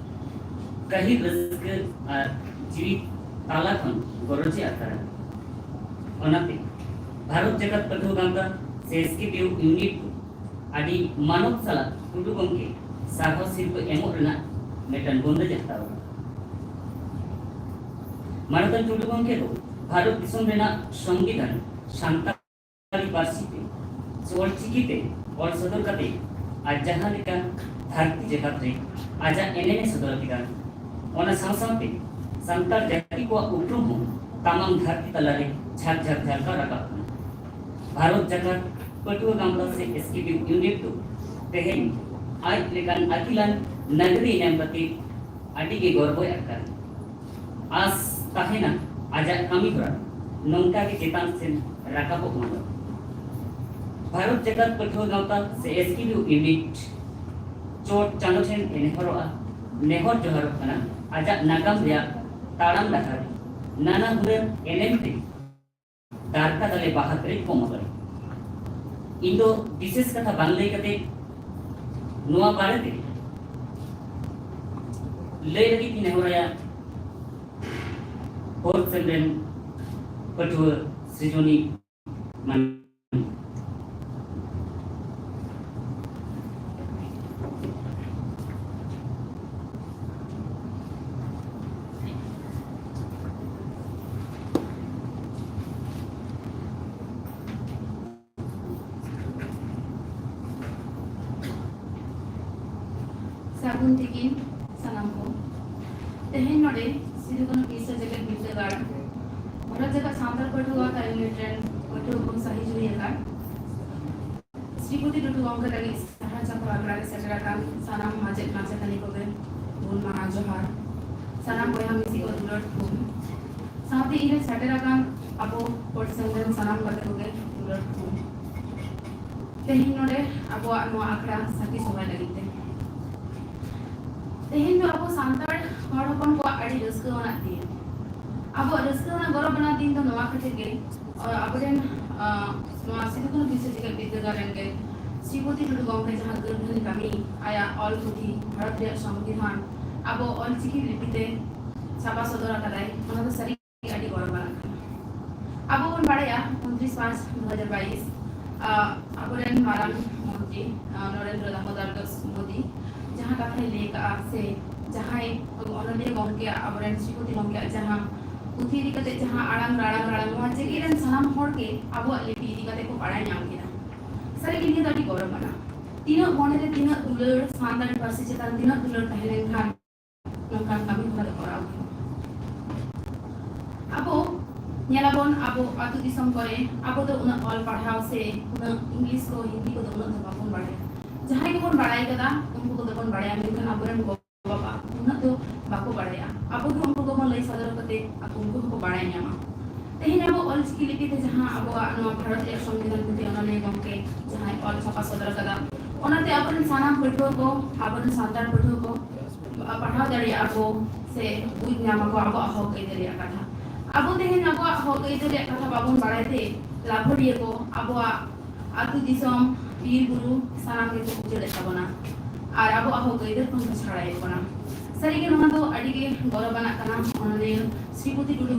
ᱜᱟᱹᱦᱤᱨ ᱨᱟᱹᱥᱠᱟᱹ ᱟᱨ ᱡᱤᱣᱤ ᱛᱟᱞᱟ ᱠᱷᱚᱱ ᱜᱚᱨᱚᱡᱽ ᱮ ᱟᱴᱠᱟᱨᱟ᱾ ᱚᱱᱟᱛᱮ ᱵᱷᱟᱨᱚᱛ ᱡᱟᱠᱟᱛ ᱯᱟᱹᱴᱷᱩᱣᱟᱹ ᱜᱟᱶᱛᱟ ᱥᱮ ᱮᱥ ᱠᱮ ᱵᱤ ᱤᱭᱩᱱᱤᱴ ᱫᱚ ᱟᱹᱰᱤ ᱢᱟᱱᱚᱛ ᱥᱟᱞᱟᱜ ᱴᱩᱰᱩ ᱜᱚᱢᱠᱮ ᱥᱟᱨᱦᱟᱣ ᱥᱤᱨᱯᱟᱹ ᱮᱢᱚᱜ ᱨᱮᱱᱟᱜ ᱢᱤᱫᱴᱟᱝ ᱵᱚᱱᱫᱮᱡ ᱮ ᱦᱟᱛᱟᱣ ᱠᱟᱫᱟ᱾ ᱢᱟᱱᱚᱛᱟᱱ ᱴᱩᱰᱩ ᱜᱚᱢᱠᱮ ᱫᱚ ᱵᱷᱟᱨᱚᱛ ᱫᱤᱥᱚᱢ ᱨᱮᱱᱟᱜ ᱥᱚᱝᱵᱤᱫᱷᱟᱱ, ᱥᱟᱱᱛᱟᱲᱤ ᱯᱟᱹᱨᱥᱤ ᱛᱮ ᱥᱮ ᱚᱞᱪᱤᱠᱤ ᱛᱮ ᱚᱞ ᱥᱚᱫᱚᱨ ᱠᱟᱛᱮ ᱟᱨ ᱡᱟᱦᱟᱸ ᱞᱮᱠᱟ ᱫᱷᱟᱹᱨᱛᱤ ᱡᱟᱠᱟᱛ ᱨᱮ ᱟᱡᱟᱜ ᱮᱱᱮᱢ ᱮ ᱥᱚᱫᱚᱨ ᱠᱮᱫᱟ, ᱚᱱᱟ ᱥᱟᱶ ᱥᱟᱶᱛᱮ ᱥᱟᱱᱛᱟᱲ ᱡᱟᱹᱛᱤ ᱠᱚᱣᱟᱜ ᱩᱯᱨᱩᱢ ᱦᱚᱸ ᱛᱟᱢᱟᱢ ᱫᱷᱟᱹᱨᱛᱤ ᱛᱟᱞᱟᱨᱮ ᱡᱷᱟᱠ ᱡᱷᱟᱠ ᱡᱷᱟᱞᱠᱟᱣ ᱨᱟᱠᱟᱵ ᱠᱟᱱᱟ᱾ ᱵᱷᱟᱨᱚᱛ ᱡᱟᱠᱟᱛ ᱯᱟᱹᱴᱷᱩᱣᱟᱹ ᱜᱟᱶᱛᱟ ᱥᱮ ᱮᱥ ᱠᱮ ᱵᱤ ᱤᱭᱩᱱᱤᱴ ᱫᱚ ᱛᱮᱦᱮᱧ ᱟᱡ ᱞᱮᱠᱟᱱ ᱟᱹᱠᱤᱞᱟᱱ ᱱᱟᱜᱟᱨᱤᱭᱟᱹ ᱧᱟᱢ ᱠᱟᱛᱮ ᱟᱹᱰᱤ ᱜᱮ ᱜᱚᱨᱵᱚᱭ ᱟᱴᱠᱟᱨᱟ᱾ ᱟᱥ ᱛᱟᱦᱮᱱᱟ ᱟᱡᱟᱜ ᱠᱟᱹᱢᱤ ᱦᱚᱨᱟ ᱱᱚᱝᱠᱟ ᱜᱮ ᱪᱮᱛᱟᱱ ᱥᱮᱱ ᱨᱟᱠᱟᱵᱚᱜ ᱢᱟ᱾ ᱵᱷᱟᱨᱚᱛ ᱡᱟᱠᱟᱛ ᱯᱟᱹᱴᱷᱩᱣᱟᱹ ᱜᱟᱶᱛᱟ ᱥᱮ ᱮᱥ ᱠᱮ ᱵᱤ ᱤᱭᱩᱱᱤᱴ ᱪᱚᱴ ᱪᱟᱸᱫᱚ ᱴᱷᱮᱱ ᱮ ᱱᱮᱦᱚᱨᱚᱜᱼᱟ, ᱱᱮᱦᱚᱨ ᱡᱚᱦᱟᱨᱚᱜ ᱠᱟᱱᱟ ᱟᱡᱟᱜ ᱱᱟᱜᱟᱢ ᱨᱮᱭᱟᱜ ᱛᱟᱲᱟᱢ ᱰᱟᱦᱟᱨ ᱱᱟᱱᱟ ᱦᱩᱱᱟᱹᱨ ᱮᱱᱮᱢ ᱛᱮ ᱫᱟᱨᱠᱟ ᱫᱟᱞᱮ ᱵᱟᱦᱟ ᱯᱮᱨᱮᱡ ᱠᱚᱢ ᱟᱠᱟᱱᱟ᱾ ᱤᱧ ᱫᱚ ᱵᱤᱥᱮᱥ ᱠᱟᱛᱷᱟ ᱵᱟᱝ ᱞᱟᱹᱭ ᱠᱟᱛᱮ ᱱᱚᱣᱟ ᱵᱟᱨᱮᱛᱮ ᱞᱟᱹᱭ ᱞᱟᱹᱜᱤᱫ ᱤᱧ ᱱᱮᱦᱚᱨᱟᱭᱟ ᱯᱷᱳᱨᱛᱷ ᱥᱮᱢ ᱨᱮᱱ ᱯᱟᱹᱴᱷᱩᱣᱟᱹ ᱥᱨᱤᱡᱚᱱᱤ ᱢᱟᱱᱰᱤ᱾ ᱥᱟᱹᱜᱩᱱ ᱛᱤᱠᱤᱱ ᱥᱟᱱᱟᱢ ᱠᱚ᱾ ᱛᱮᱦᱮᱧ ᱱᱚᱰᱮ ᱥᱤᱫᱩ ᱠᱟᱹᱱᱦᱩ ᱵᱤᱨᱥᱟᱹ ᱡᱮᱜᱮᱛ ᱵᱤᱨᱫᱟᱹᱜᱟᱲ ᱵᱷᱟᱨᱚᱛ ᱡᱟᱠᱟᱛ ᱥᱟᱱᱛᱟᱲ ᱯᱟᱹᱴᱷᱩᱣᱟᱹ ᱜᱟᱶᱛᱟ ᱤᱭᱩᱱᱤᱴ ᱨᱮᱱ ᱯᱟᱹᱴᱷᱩᱣᱟᱹ ᱠᱚ ᱥᱟᱹᱦᱤ ᱡᱩᱦᱤ ᱟᱠᱟᱱ ᱥᱨᱤᱯᱚᱛᱤ ᱴᱩᱰᱩ ᱜᱚᱢᱠᱮ ᱞᱟᱹᱜᱤᱫ ᱥᱟᱨᱦᱟᱣ ᱪᱟᱞ ᱟᱠᱷᱲᱟ ᱨᱮ ᱥᱮᱴᱮᱨ ᱟᱠᱟᱱ ᱥᱟᱱᱟᱢ ᱢᱟᱪᱮᱫ ᱢᱟᱪᱮᱛᱟᱹᱱᱤ ᱠᱚᱜᱮ ᱜᱩᱱ ᱢᱟᱱᱟᱣ ᱡᱚᱦᱟᱨ᱾ ᱥᱟᱱᱟᱢ ᱵᱚᱭᱦᱟ ᱢᱤᱥᱤ ᱠᱚ ᱫᱩᱞᱟᱹᱲ ᱛᱷᱩᱢ᱾ ᱥᱟᱶᱛᱮ ᱤᱧ ᱨᱮ ᱥᱮᱴᱮᱨ ᱟᱠᱟᱱ ᱟᱵᱚ ᱯᱟᱹᱨᱥᱤ ᱨᱮᱱ ᱥᱟᱱᱟᱢ ᱜᱟᱛᱮ ᱠᱚᱜᱮ ᱫᱩᱞᱟᱹᱲ ᱛᱷᱩᱢ᱾ ᱛᱮᱦᱮᱧ ᱱᱚᱰᱮ ᱟᱵᱚᱣᱟᱜ ᱱᱚᱣᱟ ᱟᱠᱷᱲᱟ ᱥᱟᱹᱠᱷᱤ ᱥᱚᱵᱷᱟ ᱞᱟᱹᱜᱤᱫ ᱛᱮ᱾ ᱛᱮᱦᱮᱧ ᱫᱚ ᱟᱵᱚ ᱥᱟᱱᱛᱟᱲ ᱦᱚᱲ ᱦᱚᱯᱚᱱ ᱠᱚᱣᱟᱜ ᱟᱹᱰᱤ ᱨᱟᱹᱥᱠᱟᱹ ᱟᱱᱟᱜ ᱫᱤᱱ᱾ ᱟᱵᱚᱣᱟᱜ ᱨᱟᱹᱥᱠᱟᱹ ᱟᱱᱟᱜ ᱜᱚᱨᱚᱵᱽ ᱟᱱᱟᱜ ᱫᱤᱱ ᱫᱚ ᱱᱚᱣᱟ ᱠᱷᱟᱹᱛᱤᱨ ᱜᱮ, ᱟᱵᱚᱨᱮᱱ ᱱᱚᱣᱟ ᱥᱤᱫᱩ ᱠᱟᱹᱱᱦᱩ ᱵᱤᱨᱥᱟᱹ ᱡᱮᱜᱮᱛ ᱵᱤᱨᱫᱟᱹᱜᱟᱲ ᱨᱮᱱ ᱜᱮ ᱥᱨᱤᱯᱚᱛᱤ ᱴᱩᱰᱩ ᱜᱚᱢᱠᱮ ᱡᱟᱦᱟᱸ ᱜᱟᱹᱨᱫᱷᱟᱹᱱᱤ ᱠᱟᱹᱢᱤ, ᱟᱭᱟᱜ ᱚᱞ ᱯᱩᱛᱷᱤ ᱵᱷᱟᱨᱚᱛ ᱨᱮᱭᱟᱜ ᱥᱚᱝᱵᱤᱫᱷᱟᱱ ᱟᱵᱚ ᱚᱞ ᱪᱤᱠᱤ ᱞᱤᱯᱤ ᱛᱮ ᱪᱷᱟᱯᱟ ᱥᱚᱫᱚᱨ ᱟᱠᱟᱫᱟᱭ, ᱚᱱᱟ ᱫᱚ ᱥᱟᱹᱨᱤ ᱟᱹᱰᱤ ᱜᱚᱨᱚᱵᱽ ᱟᱱᱟᱜ ᱠᱟᱱᱟ᱾ ᱟᱵᱚ ᱵᱚᱱ ᱵᱟᱲᱟᱭᱟ ᱩᱱᱛᱨᱤᱥ ᱯᱟᱸᱪ ᱫᱩ ᱦᱟᱡᱟᱨ ᱵᱟᱭᱤᱥ ᱟᱵᱚᱨᱮᱱ ᱢᱟᱨᱟᱝ ᱢᱚᱱᱛᱨᱤ ᱱᱚᱨᱮᱱᱫᱨᱚ ᱫᱟᱢᱳᱫᱚᱨ ᱫᱟᱥ ᱢᱳᱫᱤ ᱡᱟᱦᱟᱸ ᱠᱟᱛᱷᱟᱭ ᱞᱟᱹᱭ ᱠᱟᱜᱼᱟ, ᱥᱮ ᱡᱟᱦᱟᱸᱭ ᱚᱱᱚᱞᱤᱭᱟᱹ ᱜᱚᱢᱠᱮᱭᱟᱜ, ᱟᱵᱚᱨᱮᱱ ᱥᱨᱤᱯᱚᱛᱤ ᱜᱚᱢᱠᱮᱭᱟᱜ ᱡᱟᱦᱟᱸ ᱯᱩᱛᱷᱤ ᱤᱫᱤ ᱠᱟᱛᱮ ᱡᱟᱦᱟᱸ ᱟᱲᱟᱝ ᱨᱟᱲᱟᱝ ᱨᱟᱲᱟᱝ, ᱱᱚᱣᱟ ᱡᱮᱜᱮᱛ ᱨᱮᱱ ᱥᱟᱱᱟᱢ ᱦᱚᱲ ᱜᱮ ᱟᱵᱚᱣᱟᱜ ᱞᱤᱯᱤ ᱤᱫᱤ ᱠᱟᱛᱮ ᱠᱚ ᱵᱟᱲᱟᱭ ᱧᱟᱢ ᱠᱮᱫᱟ᱾ ᱥᱟᱹᱨᱤᱜᱮ ᱱᱤᱭᱟᱹ ᱫᱚ ᱟᱹᱰᱤ ᱜᱚᱨᱚᱵᱽ ᱟᱱᱟᱜ᱾ ᱛᱤᱱᱟᱹᱜ ᱢᱚᱱᱮᱨᱮ ᱛᱤᱱᱟᱹᱜ ᱫᱩᱞᱟᱹᱲ, ᱥᱟᱱᱛᱟᱲᱤ ᱯᱟᱹᱨᱥᱤ ᱪᱮᱛᱟᱱ ᱛᱤᱱᱟᱹᱜ ᱫᱩᱞᱟᱹᱲ ᱛᱟᱦᱮᱸ ᱞᱮᱱᱠᱷᱟᱱ ᱱᱚᱝᱠᱟᱱ ᱠᱟᱹᱢᱤ ᱦᱚᱨᱟ ᱫᱚ ᱠᱚᱨᱟᱣ ᱦᱩᱭᱩᱜᱼᱟ᱾ ᱟᱵᱚ ᱧᱮᱞᱟᱵᱚᱱ, ᱟᱵᱚ ᱟᱹᱛᱩ ᱫᱤᱥᱚᱢ ᱠᱚᱨᱮ ᱟᱵᱚ ᱫᱚ ᱩᱱᱟᱹᱜ ᱚᱞ ᱯᱟᱲᱦᱟᱣ ᱥᱮ ᱩᱱᱟᱹᱜ ᱤᱝᱞᱤᱥ ᱠᱚ, ᱦᱤᱱᱫᱤ ᱠᱚᱫᱚ ᱩᱱᱟᱹᱜ ᱫᱚ ᱵᱟᱵᱚᱱ ᱵᱟᱲᱟᱭᱟ᱾ ᱡᱟᱦᱟᱸᱭ ᱠᱚᱵᱚᱱ ᱵᱟᱲᱟᱭ ᱠᱟᱫᱟ, ᱩᱱᱠᱩ ᱠᱚᱫᱚ ᱵᱚᱱ ᱵᱟᱲᱟᱭᱟ, ᱢᱮᱱᱠᱷᱟᱱ ᱟᱵᱚᱨᱮᱱ ᱜᱚ ᱵᱟᱵᱟ ᱩᱱᱟᱹᱜ ᱫᱚ ᱵᱟᱠᱚ ᱵᱟᱲᱟᱭᱟ᱾ ᱟᱵᱚ ᱜᱮ ᱩᱱᱠᱩ ᱠᱚᱵᱚᱱ ᱞᱟᱹᱭ ᱥᱚᱫᱚᱨ ᱠᱟᱛᱮ ᱟᱠᱚ, ᱩᱱᱠᱩ ᱦᱚᱸᱠᱚ ᱵᱟᱲᱟᱭ ᱧᱟᱢᱟ᱾ ᱛᱮᱦᱮᱧ ᱟᱵᱚ ᱚᱞᱪᱤᱠᱤ ᱞᱤᱯᱤ ᱛᱮ ᱡᱟᱦᱟᱸ ᱟᱵᱚᱣᱟᱜ ᱱᱚᱣᱟ ᱵᱷᱟᱨᱚᱛ ᱨᱮᱭᱟᱜ ᱥᱚᱝᱵᱤᱫᱷᱟᱱ ᱯᱩᱛᱷᱤ ᱚᱱᱚᱞᱤᱭᱟᱹ ᱜᱚᱢᱠᱮ ᱡᱟᱦᱟᱸᱭ ᱚᱞ ᱪᱷᱟᱯᱟ ᱥᱚᱫᱚᱨ ᱟᱠᱟᱫᱟ, ᱚᱱᱟᱛᱮ ᱟᱵᱚᱨᱮᱱ ᱥᱟᱱᱟᱢ ᱯᱟᱹᱴᱷᱩᱣᱟᱹ ᱠᱚ, ᱟᱵᱚᱨᱮᱱ ᱥᱟᱱᱛᱟᱲ ᱯᱟᱹᱴᱷᱩᱣᱟᱹ ᱠᱚ ᱯᱟᱲᱦᱟᱣ ᱫᱟᱲᱮᱭᱟᱜᱼᱟ ᱠᱚ ᱥᱮ ᱵᱩᱡᱽ ᱧᱟᱢᱟ ᱠᱚ ᱟᱵᱚᱣᱟᱜ ᱦᱚᱠ ᱟᱹᱭᱫᱟᱹᱨ ᱨᱮᱭᱟᱜ ᱠᱟᱛᱷᱟ᱾ ᱟᱵᱚ ᱛᱮᱦᱮᱧ ᱟᱵᱚᱣᱟᱜ ᱦᱚᱠ ᱟᱹᱭᱫᱟᱹᱨ ᱨᱮᱭᱟᱜ ᱠᱟᱛᱷᱟ ᱵᱟᱵᱚᱱ ᱵᱟᱲᱟᱭ ᱛᱮ ᱞᱟᱵᱷᱟᱹᱲᱤᱭᱟᱹ ᱠᱚ ᱟᱵᱚᱣᱟᱜ ᱟᱹᱛᱩ ᱫᱤᱥᱚᱢ, ᱵᱤᱨ ᱵᱩᱨᱩ ᱥᱟᱱᱟᱢ ᱜᱮᱠᱚ ᱩᱡᱟᱹᱲᱮᱫ ᱛᱟᱵᱚᱱᱟ ᱟᱨ ᱟᱵᱚᱣᱟᱜ ᱦᱚᱠ ᱟᱹᱭᱫᱟᱹᱨ ᱠᱷᱚᱱ ᱠᱚ ᱪᱷᱟᱲᱟᱭᱮᱫ ᱵᱚᱱᱟ᱾ ᱥᱟᱹᱨᱤᱜᱮ ᱱᱚᱣᱟ ᱫᱚ ᱟᱹᱰᱤᱜᱮ ᱜᱚᱨᱚᱵᱽ ᱟᱱᱟᱜ ᱠᱟᱱᱟ᱾ ᱚᱱᱚᱞᱤᱭᱟᱹ ᱥᱨᱤᱯᱚᱛᱤ ᱴᱩᱰᱩ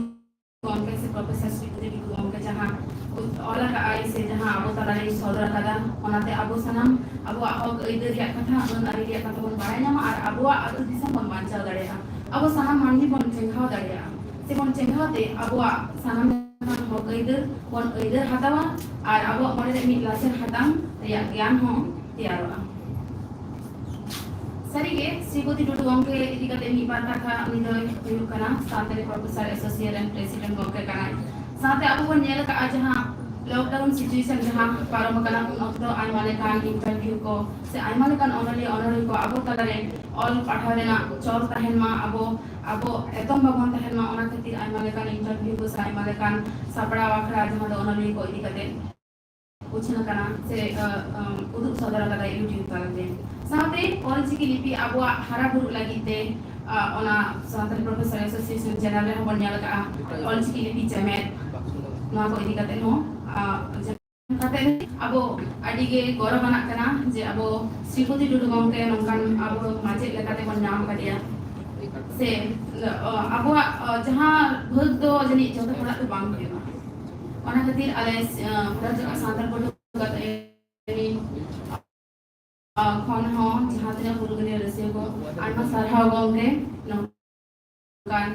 ᱜᱚᱢᱠᱮ ᱥᱮ ᱯᱨᱚᱯᱷᱮᱥᱚᱨ ᱥᱨᱤᱯᱚᱛᱤ ᱴᱩᱰᱩ ᱜᱚᱢᱠᱮ ᱡᱟᱦᱟᱸ ᱚᱞ ᱟᱠᱟᱫ ᱟᱭ ᱥᱮ ᱡᱟᱦᱟᱸ ᱟᱵᱚ ᱛᱟᱞᱟᱨᱮᱭ ᱥᱚᱫᱚᱨ ᱟᱠᱟᱫᱟ, ᱚᱱᱟᱛᱮ ᱟᱵᱚ ᱥᱟᱱᱟᱢ ᱟᱵᱚᱣᱟᱜ ᱦᱚᱠ ᱟᱹᱭᱫᱟᱹᱨ ᱨᱮᱭᱟᱜ ᱠᱟᱛᱷᱟ, ᱟᱹᱱ ᱟᱹᱨᱤ ᱨᱮᱭᱟᱜ ᱠᱟᱛᱷᱟ ᱵᱚᱱ ᱵᱟᱲᱟᱭ ᱧᱟᱢᱟ ᱟᱨ ᱟᱵᱚᱣᱟᱜ ᱟᱹᱛᱩ ᱫᱤᱥᱚᱢ ᱵᱚᱱ ᱵᱟᱧᱪᱟᱣ ᱫᱟᱲᱮᱭᱟᱜᱼᱟ᱾ ᱟᱵᱚ ᱥᱟᱱᱟᱢ ᱢᱟᱹᱱᱢᱤ ᱵᱚᱱ ᱪᱮᱸᱜᱷᱟᱣ ᱫᱟᱲᱮᱭᱟᱜᱼᱟ, ᱥᱮᱵᱚᱱ ᱪᱮᱸᱜᱷᱟᱣ ᱛᱮ ᱟᱵᱚᱣᱟᱜ ᱥᱟᱱᱟᱢ ᱞᱮᱠᱟᱱ ᱦᱚᱠ ᱟᱹᱭᱫᱟᱹᱨ ᱵᱚᱱ ᱟᱹᱭᱫᱟᱹᱨ ᱦᱟᱛᱟᱣᱟ ᱟᱨ ᱟᱵᱚᱣᱟᱜ ᱢᱚᱱᱮ ᱨᱮ ᱢᱤᱫ ᱞᱟᱥᱮᱨ ᱦᱟᱛᱟᱝ ᱨᱮᱭᱟᱜ ᱜᱮᱭᱟᱱ ᱦᱚᱸ ᱛᱮᱭᱟᱨᱚᱜᱼᱟ᱾ ᱥᱟᱹᱨᱤᱜᱮ ᱥᱨᱤᱯᱚᱛᱤ ᱴᱩᱰᱩ ᱜᱚᱢᱠᱮ ᱤᱫᱤ ᱠᱟᱛᱮ ᱢᱤᱫ ᱵᱟᱨ ᱠᱟᱛᱷᱟ᱾ ᱩᱱᱤ ᱫᱚᱭ ᱦᱩᱭᱩᱜ ᱠᱟᱱᱟ ᱥᱟᱱᱛᱟᱲᱤ ᱯᱨᱚᱯᱷᱮᱥᱟᱨ ᱮᱥᱳᱥᱤᱭᱮᱥᱚᱱ ᱨᱮᱱ ᱯᱨᱮᱥᱤᱰᱮᱱᱴ ᱜᱚᱢᱠᱮ ᱠᱟᱱᱟᱭ᱾ ᱥᱟᱶᱛᱮ ᱟᱵᱚ ᱵᱚᱱ ᱧᱮᱞ ᱟᱠᱟᱫᱼᱟ ᱡᱟᱦᱟᱸ ᱞᱚᱠᱰᱟᱣᱩᱱ ᱥᱤᱪᱩᱭᱮᱥᱚᱱ ᱡᱟᱦᱟᱸ ᱯᱟᱨᱚᱢ ᱟᱠᱟᱱᱟ, ᱩᱱ ᱚᱠᱛᱚ ᱟᱭᱢᱟ ᱞᱮᱠᱟᱱ ᱤᱱᱴᱟᱨᱵᱷᱤᱭᱩ ᱠᱚ ᱥᱮ ᱟᱭᱢᱟ ᱞᱮᱠᱟᱱ ᱚᱱᱚᱞᱤᱭᱟᱹ ᱚᱱᱚᱞᱤᱭᱟᱹ ᱠᱚ ᱟᱵᱚ ᱛᱟᱞᱟᱨᱮ ᱚᱞ ᱯᱟᱲᱦᱟᱣ ᱨᱮᱱᱟᱜ ᱪᱚᱞ ᱛᱟᱦᱮᱱ ᱢᱟ, ᱟᱵᱚ ᱟᱵᱚ ᱮᱛᱚᱢ ᱵᱟᱵᱚᱱ ᱛᱟᱦᱮᱱ ᱢᱟ, ᱚᱱᱟ ᱠᱷᱟᱹᱛᱤᱨ ᱟᱭᱢᱟ ᱞᱮᱠᱟᱱ ᱤᱱᱴᱟᱨᱵᱷᱤᱭᱩ ᱠᱚ ᱥᱮ ᱟᱭᱢᱟ ᱞᱮᱠᱟᱱ ᱥᱟᱯᱲᱟᱣ ᱟᱠᱷᱲᱟ ᱡᱟᱦᱟᱸ ᱫᱚ ᱚᱱᱚᱞᱤᱭᱟᱹ ᱠᱚ ᱤᱫᱤ ᱠᱟᱛᱮ ᱩᱪᱷᱟᱹᱱ ᱟᱠᱟᱱᱟ ᱥᱮ, ᱟᱸ, ᱟᱸ, ᱩᱫᱩᱜ ᱥᱚᱫᱚᱨ ᱟᱠᱟᱫᱟᱭ YouTube ᱛᱟᱞᱟᱛᱮ᱾ ᱥᱟᱶᱛᱮ ᱚᱞᱪᱤᱠᱤ ᱞᱤᱯᱤ ᱟᱵᱚᱣᱟᱜ ᱦᱟᱨᱟ ᱵᱩᱨᱩᱜ ᱞᱟᱹᱜᱤᱫ ᱛᱮ, ᱟᱸ, ᱚᱱᱟ ᱥᱟᱱᱛᱟᱲᱤ ᱯᱨᱚᱯᱷᱮᱥᱟᱨ ᱮᱥᱳᱥᱤᱭᱮᱥᱚᱱ ᱪᱮᱱᱮᱞ ᱨᱮᱦᱚᱸ ᱵᱚᱱ ᱧᱮᱞ ᱟᱠᱟᱫᱼᱟ ᱚᱞᱪᱤᱠᱤ ᱞᱤᱯᱤ ᱪᱮᱢᱮᱫ, ᱱᱚᱣᱟ ᱠᱚ ᱤᱫᱤ ᱠᱟᱛᱮ ᱦᱚᱸ, ᱟᱸ, ᱠᱟᱛᱮ ᱟᱵᱚ ᱟᱹᱰᱤ ᱜᱮ ᱜᱚᱨᱚᱵᱽ ᱟᱱᱟᱜ ᱠᱟᱱᱟ ᱡᱮ ᱟᱵᱚ ᱥᱨᱤᱯᱚᱛᱤ ᱴᱩᱰᱩ ᱜᱚᱢᱠᱮ ᱱᱚᱝᱠᱟᱱ ᱟᱵᱚ ᱢᱟᱪᱮᱫ ᱞᱮᱠᱟᱛᱮ ᱵᱚᱱ ᱧᱟᱢ ᱟᱠᱟᱫᱮᱭᱟ᱾ ᱥᱮ, ᱟᱸ, ᱟᱵᱚᱣᱟᱜ, ᱟᱸ, ᱡᱟᱦᱟᱸ ᱵᱷᱟᱹᱜᱽ ᱫᱚ ᱡᱟᱹᱱᱤᱡ ᱡᱚᱛᱚ ᱦᱚᱲᱟᱜ ᱫᱚ ᱵᱟᱝ ᱦᱩᱭᱩᱜᱼᱟ᱾ ᱚᱱᱟ ᱠᱷᱟᱹᱛᱤᱨ ᱟᱞᱮ, ᱟᱸ, ᱦᱚᱲ ᱡᱚᱠᱷᱚᱱ ᱥᱟᱱᱛᱟᱲ ᱯᱟᱹᱴᱷᱩᱣᱟᱹ ᱠᱟᱛᱮ, ᱟᱸ, ᱠᱷᱚᱱ ᱦᱚᱸ ᱡᱟᱦᱟᱸ ᱛᱤᱱᱟᱹᱜ ᱦᱩᱞᱜᱟᱹᱨᱤᱭᱟᱹ ᱨᱟᱹᱥᱤᱭᱟᱹ ᱠᱚ, ᱟᱭᱢᱟ ᱥᱟᱨᱦᱟᱣ ᱜᱚᱢᱠᱮ᱾ ᱱᱚᱝᱠᱟᱱ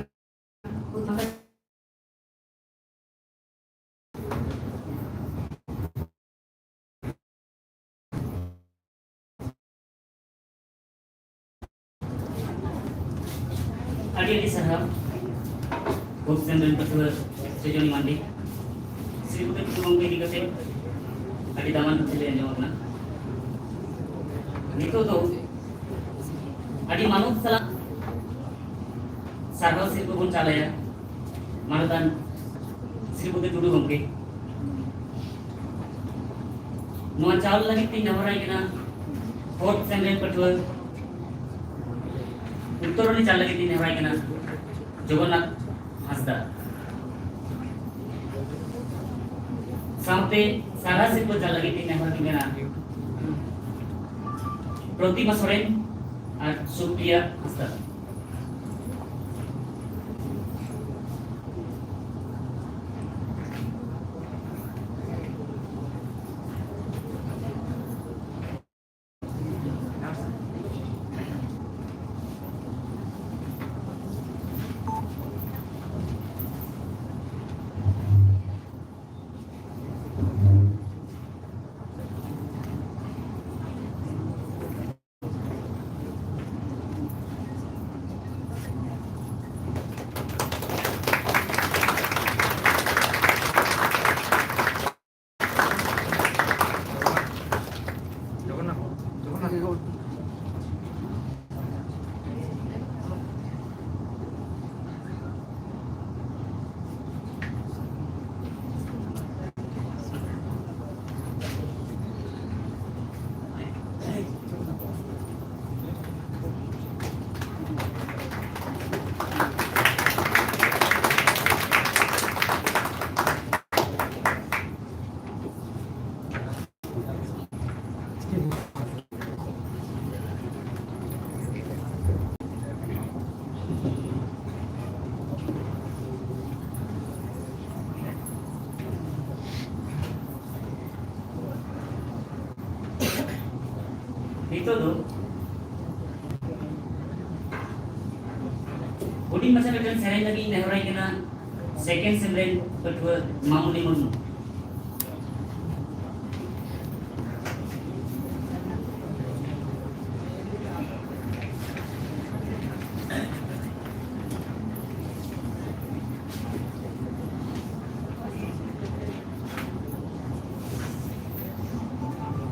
ᱟᱹᱰᱤ ᱟᱹᱰᱤ ᱥᱟᱨᱦᱟᱣ ᱦᱳᱯ ᱥᱮᱱ ᱨᱮᱱ ᱯᱟᱹᱴᱷᱩᱣᱟᱹ ᱥᱨᱤᱡᱚᱱᱤ ᱢᱟᱱᱰᱤ᱾ ᱥᱨᱤᱯᱚᱛᱤ ᱴᱩᱰᱩ ᱜᱚᱢᱠᱮ ᱤᱫᱤ ᱠᱟᱛᱮ ᱟᱹᱰᱤ ᱫᱟᱢᱟᱱ ᱠᱟᱛᱷᱟ ᱞᱟᱹᱭ ᱟᱸᱡᱚᱢ ᱟᱠᱟᱱᱟ᱾ ᱱᱤᱛᱚᱜ ᱫᱚ ᱟᱹᱰᱤ ᱢᱟᱱᱚᱛ ᱥᱟᱞᱟᱜ ᱥᱟᱨᱦᱟᱣ ᱥᱤᱨᱯᱟᱹ ᱵᱚᱱ ᱪᱟᱞ ᱟᱭᱟ ᱢᱟᱱᱚᱛᱟᱱ ᱥᱨᱤᱯᱚᱛᱤ ᱴᱩᱰᱩ ᱜᱚᱢᱠᱮ᱾ ᱱᱚᱣᱟ ᱪᱟᱞ ᱞᱟᱹᱜᱤᱫ ᱛᱤᱧ ᱱᱮᱦᱚᱨᱟᱭ ᱠᱟᱱᱟ ᱦᱳᱯ ᱥᱮᱱ ᱨᱮᱱ ᱯᱟᱹᱴᱷᱩᱣᱟᱹ᱾ ᱩᱛᱛᱚᱨᱚᱱᱤ ᱪᱟᱞ ᱞᱟᱹᱜᱤᱫ ᱛᱤᱧ ᱱᱮᱦᱚᱨᱟᱭ ᱠᱟᱱᱟ ᱡᱚᱜᱚᱱᱱᱟᱛᱷ ᱦᱟᱸᱥᱫᱟ᱾ ᱥᱟᱶᱛᱮ ᱥᱟᱨᱦᱟᱣ ᱥᱤᱨᱯᱟᱹ ᱪᱟᱞ ᱞᱟᱹᱜᱤᱫ ᱛᱤᱧ ᱱᱮᱦᱚᱨ ᱠᱤᱱ ᱠᱟᱱᱟ ᱯᱨᱚᱛᱤᱢᱟ ᱥᱚᱨᱮᱱ ᱟᱨ ᱥᱩᱯᱨᱤᱭᱟ ᱦᱟᱸᱥᱫᱟ᱾ ᱱᱤᱛᱚᱜ ᱫᱚ ᱦᱩᱰᱤᱧ ᱢᱟᱪᱷᱟ ᱢᱤᱫᱴᱟᱝ ᱥᱮᱨᱮᱧ ᱞᱟᱹᱜᱤᱫ ᱤᱧ ᱱᱮᱦᱚᱨᱟᱭ ᱠᱟᱱᱟ second sem ᱨᱮᱱ ᱯᱟᱹᱴᱷᱩᱣᱟᱹ ᱢᱟᱢᱩᱱᱤ ᱢᱩᱨᱢᱩ᱾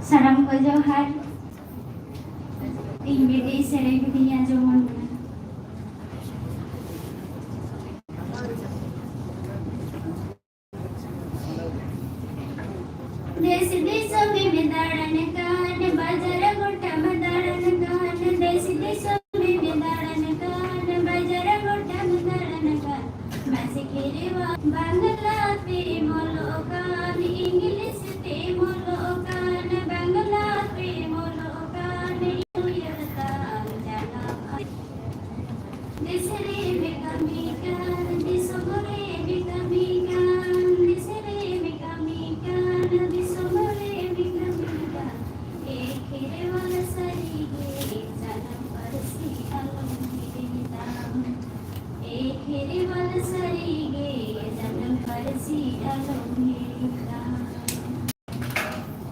ᱥᱟᱱᱟᱢ ᱠᱚ ᱡᱚᱦᱟᱨ᱾ ᱤᱧ ᱢᱤᱫᱴᱤᱡ ᱥᱮᱨᱮᱧ ᱠᱟᱹᱴᱤᱡ ᱤᱧ ᱟᱸᱡᱚᱢ ᱟᱵᱚᱱ ᱠᱟᱱᱟ᱾ ᱫᱮᱥ ᱫᱤᱥᱚᱢᱮᱢ ᱫᱟᱬᱟᱱ ᱠᱟᱱ, ᱵᱟᱡᱟᱨ ᱜᱚᱴᱟᱢ ᱫᱟᱬᱟᱱ ᱠᱟᱱ, ᱫᱮᱥ ᱫᱤᱥᱚᱢᱮᱢ ᱫᱟᱬᱟᱱ ᱠᱟᱱ, ᱵᱟᱡᱟᱨ ᱜᱚᱴᱟᱢ ᱫᱟᱬᱟᱱ ᱠᱟᱱ, ᱢᱟᱥᱮ ᱠᱷᱮᱨᱣᱟᱞ ᱵᱟᱝᱞᱟ ᱛᱮᱢ ᱚᱞᱚᱜ ᱠᱟᱱ, ᱤᱝᱞᱤᱥ ᱛᱮᱢ ᱚᱞᱚᱜ ᱠᱟᱱ, ᱵᱟᱝᱞᱟ ᱛᱮᱢ ᱚᱞᱚᱜ ᱠᱟᱱ, ᱩᱭᱦᱟᱹᱨ ᱛᱟᱢ ᱡᱟᱱᱟᱢ ᱫᱮᱥ ᱨᱮᱢ ᱠᱟᱹᱢᱤ ᱠᱟᱱ, ᱫᱤᱥᱚᱢ ᱨᱮᱢ ᱠᱟᱹᱢᱤ ᱠᱟᱱ, ᱫᱮᱥ ᱨᱮᱢ ᱠᱟᱹᱢᱤ ᱠᱟᱱ, ᱫᱤᱥᱚᱢ ᱨᱮᱢ ᱠᱟᱹᱢᱤ ᱠᱟᱱ᱾ ᱮ ᱠᱷᱮᱨᱣᱟᱞ ᱥᱟᱹᱨᱤ ᱜᱮ ᱡᱟᱱᱟᱢ ᱯᱟᱹᱨᱥᱤ ᱟᱞᱚᱢ ᱦᱤᱲᱤᱧ ᱛᱟᱢ᱾ ᱮ ᱠᱷᱮᱨᱣᱟᱞ ᱥᱟᱹᱨᱤ ᱜᱮ ᱡᱟᱱᱟᱢ ᱯᱟᱹᱨᱥᱤ ᱟᱞᱚᱢ ᱦᱤᱲᱤᱧ ᱛᱟᱢ᱾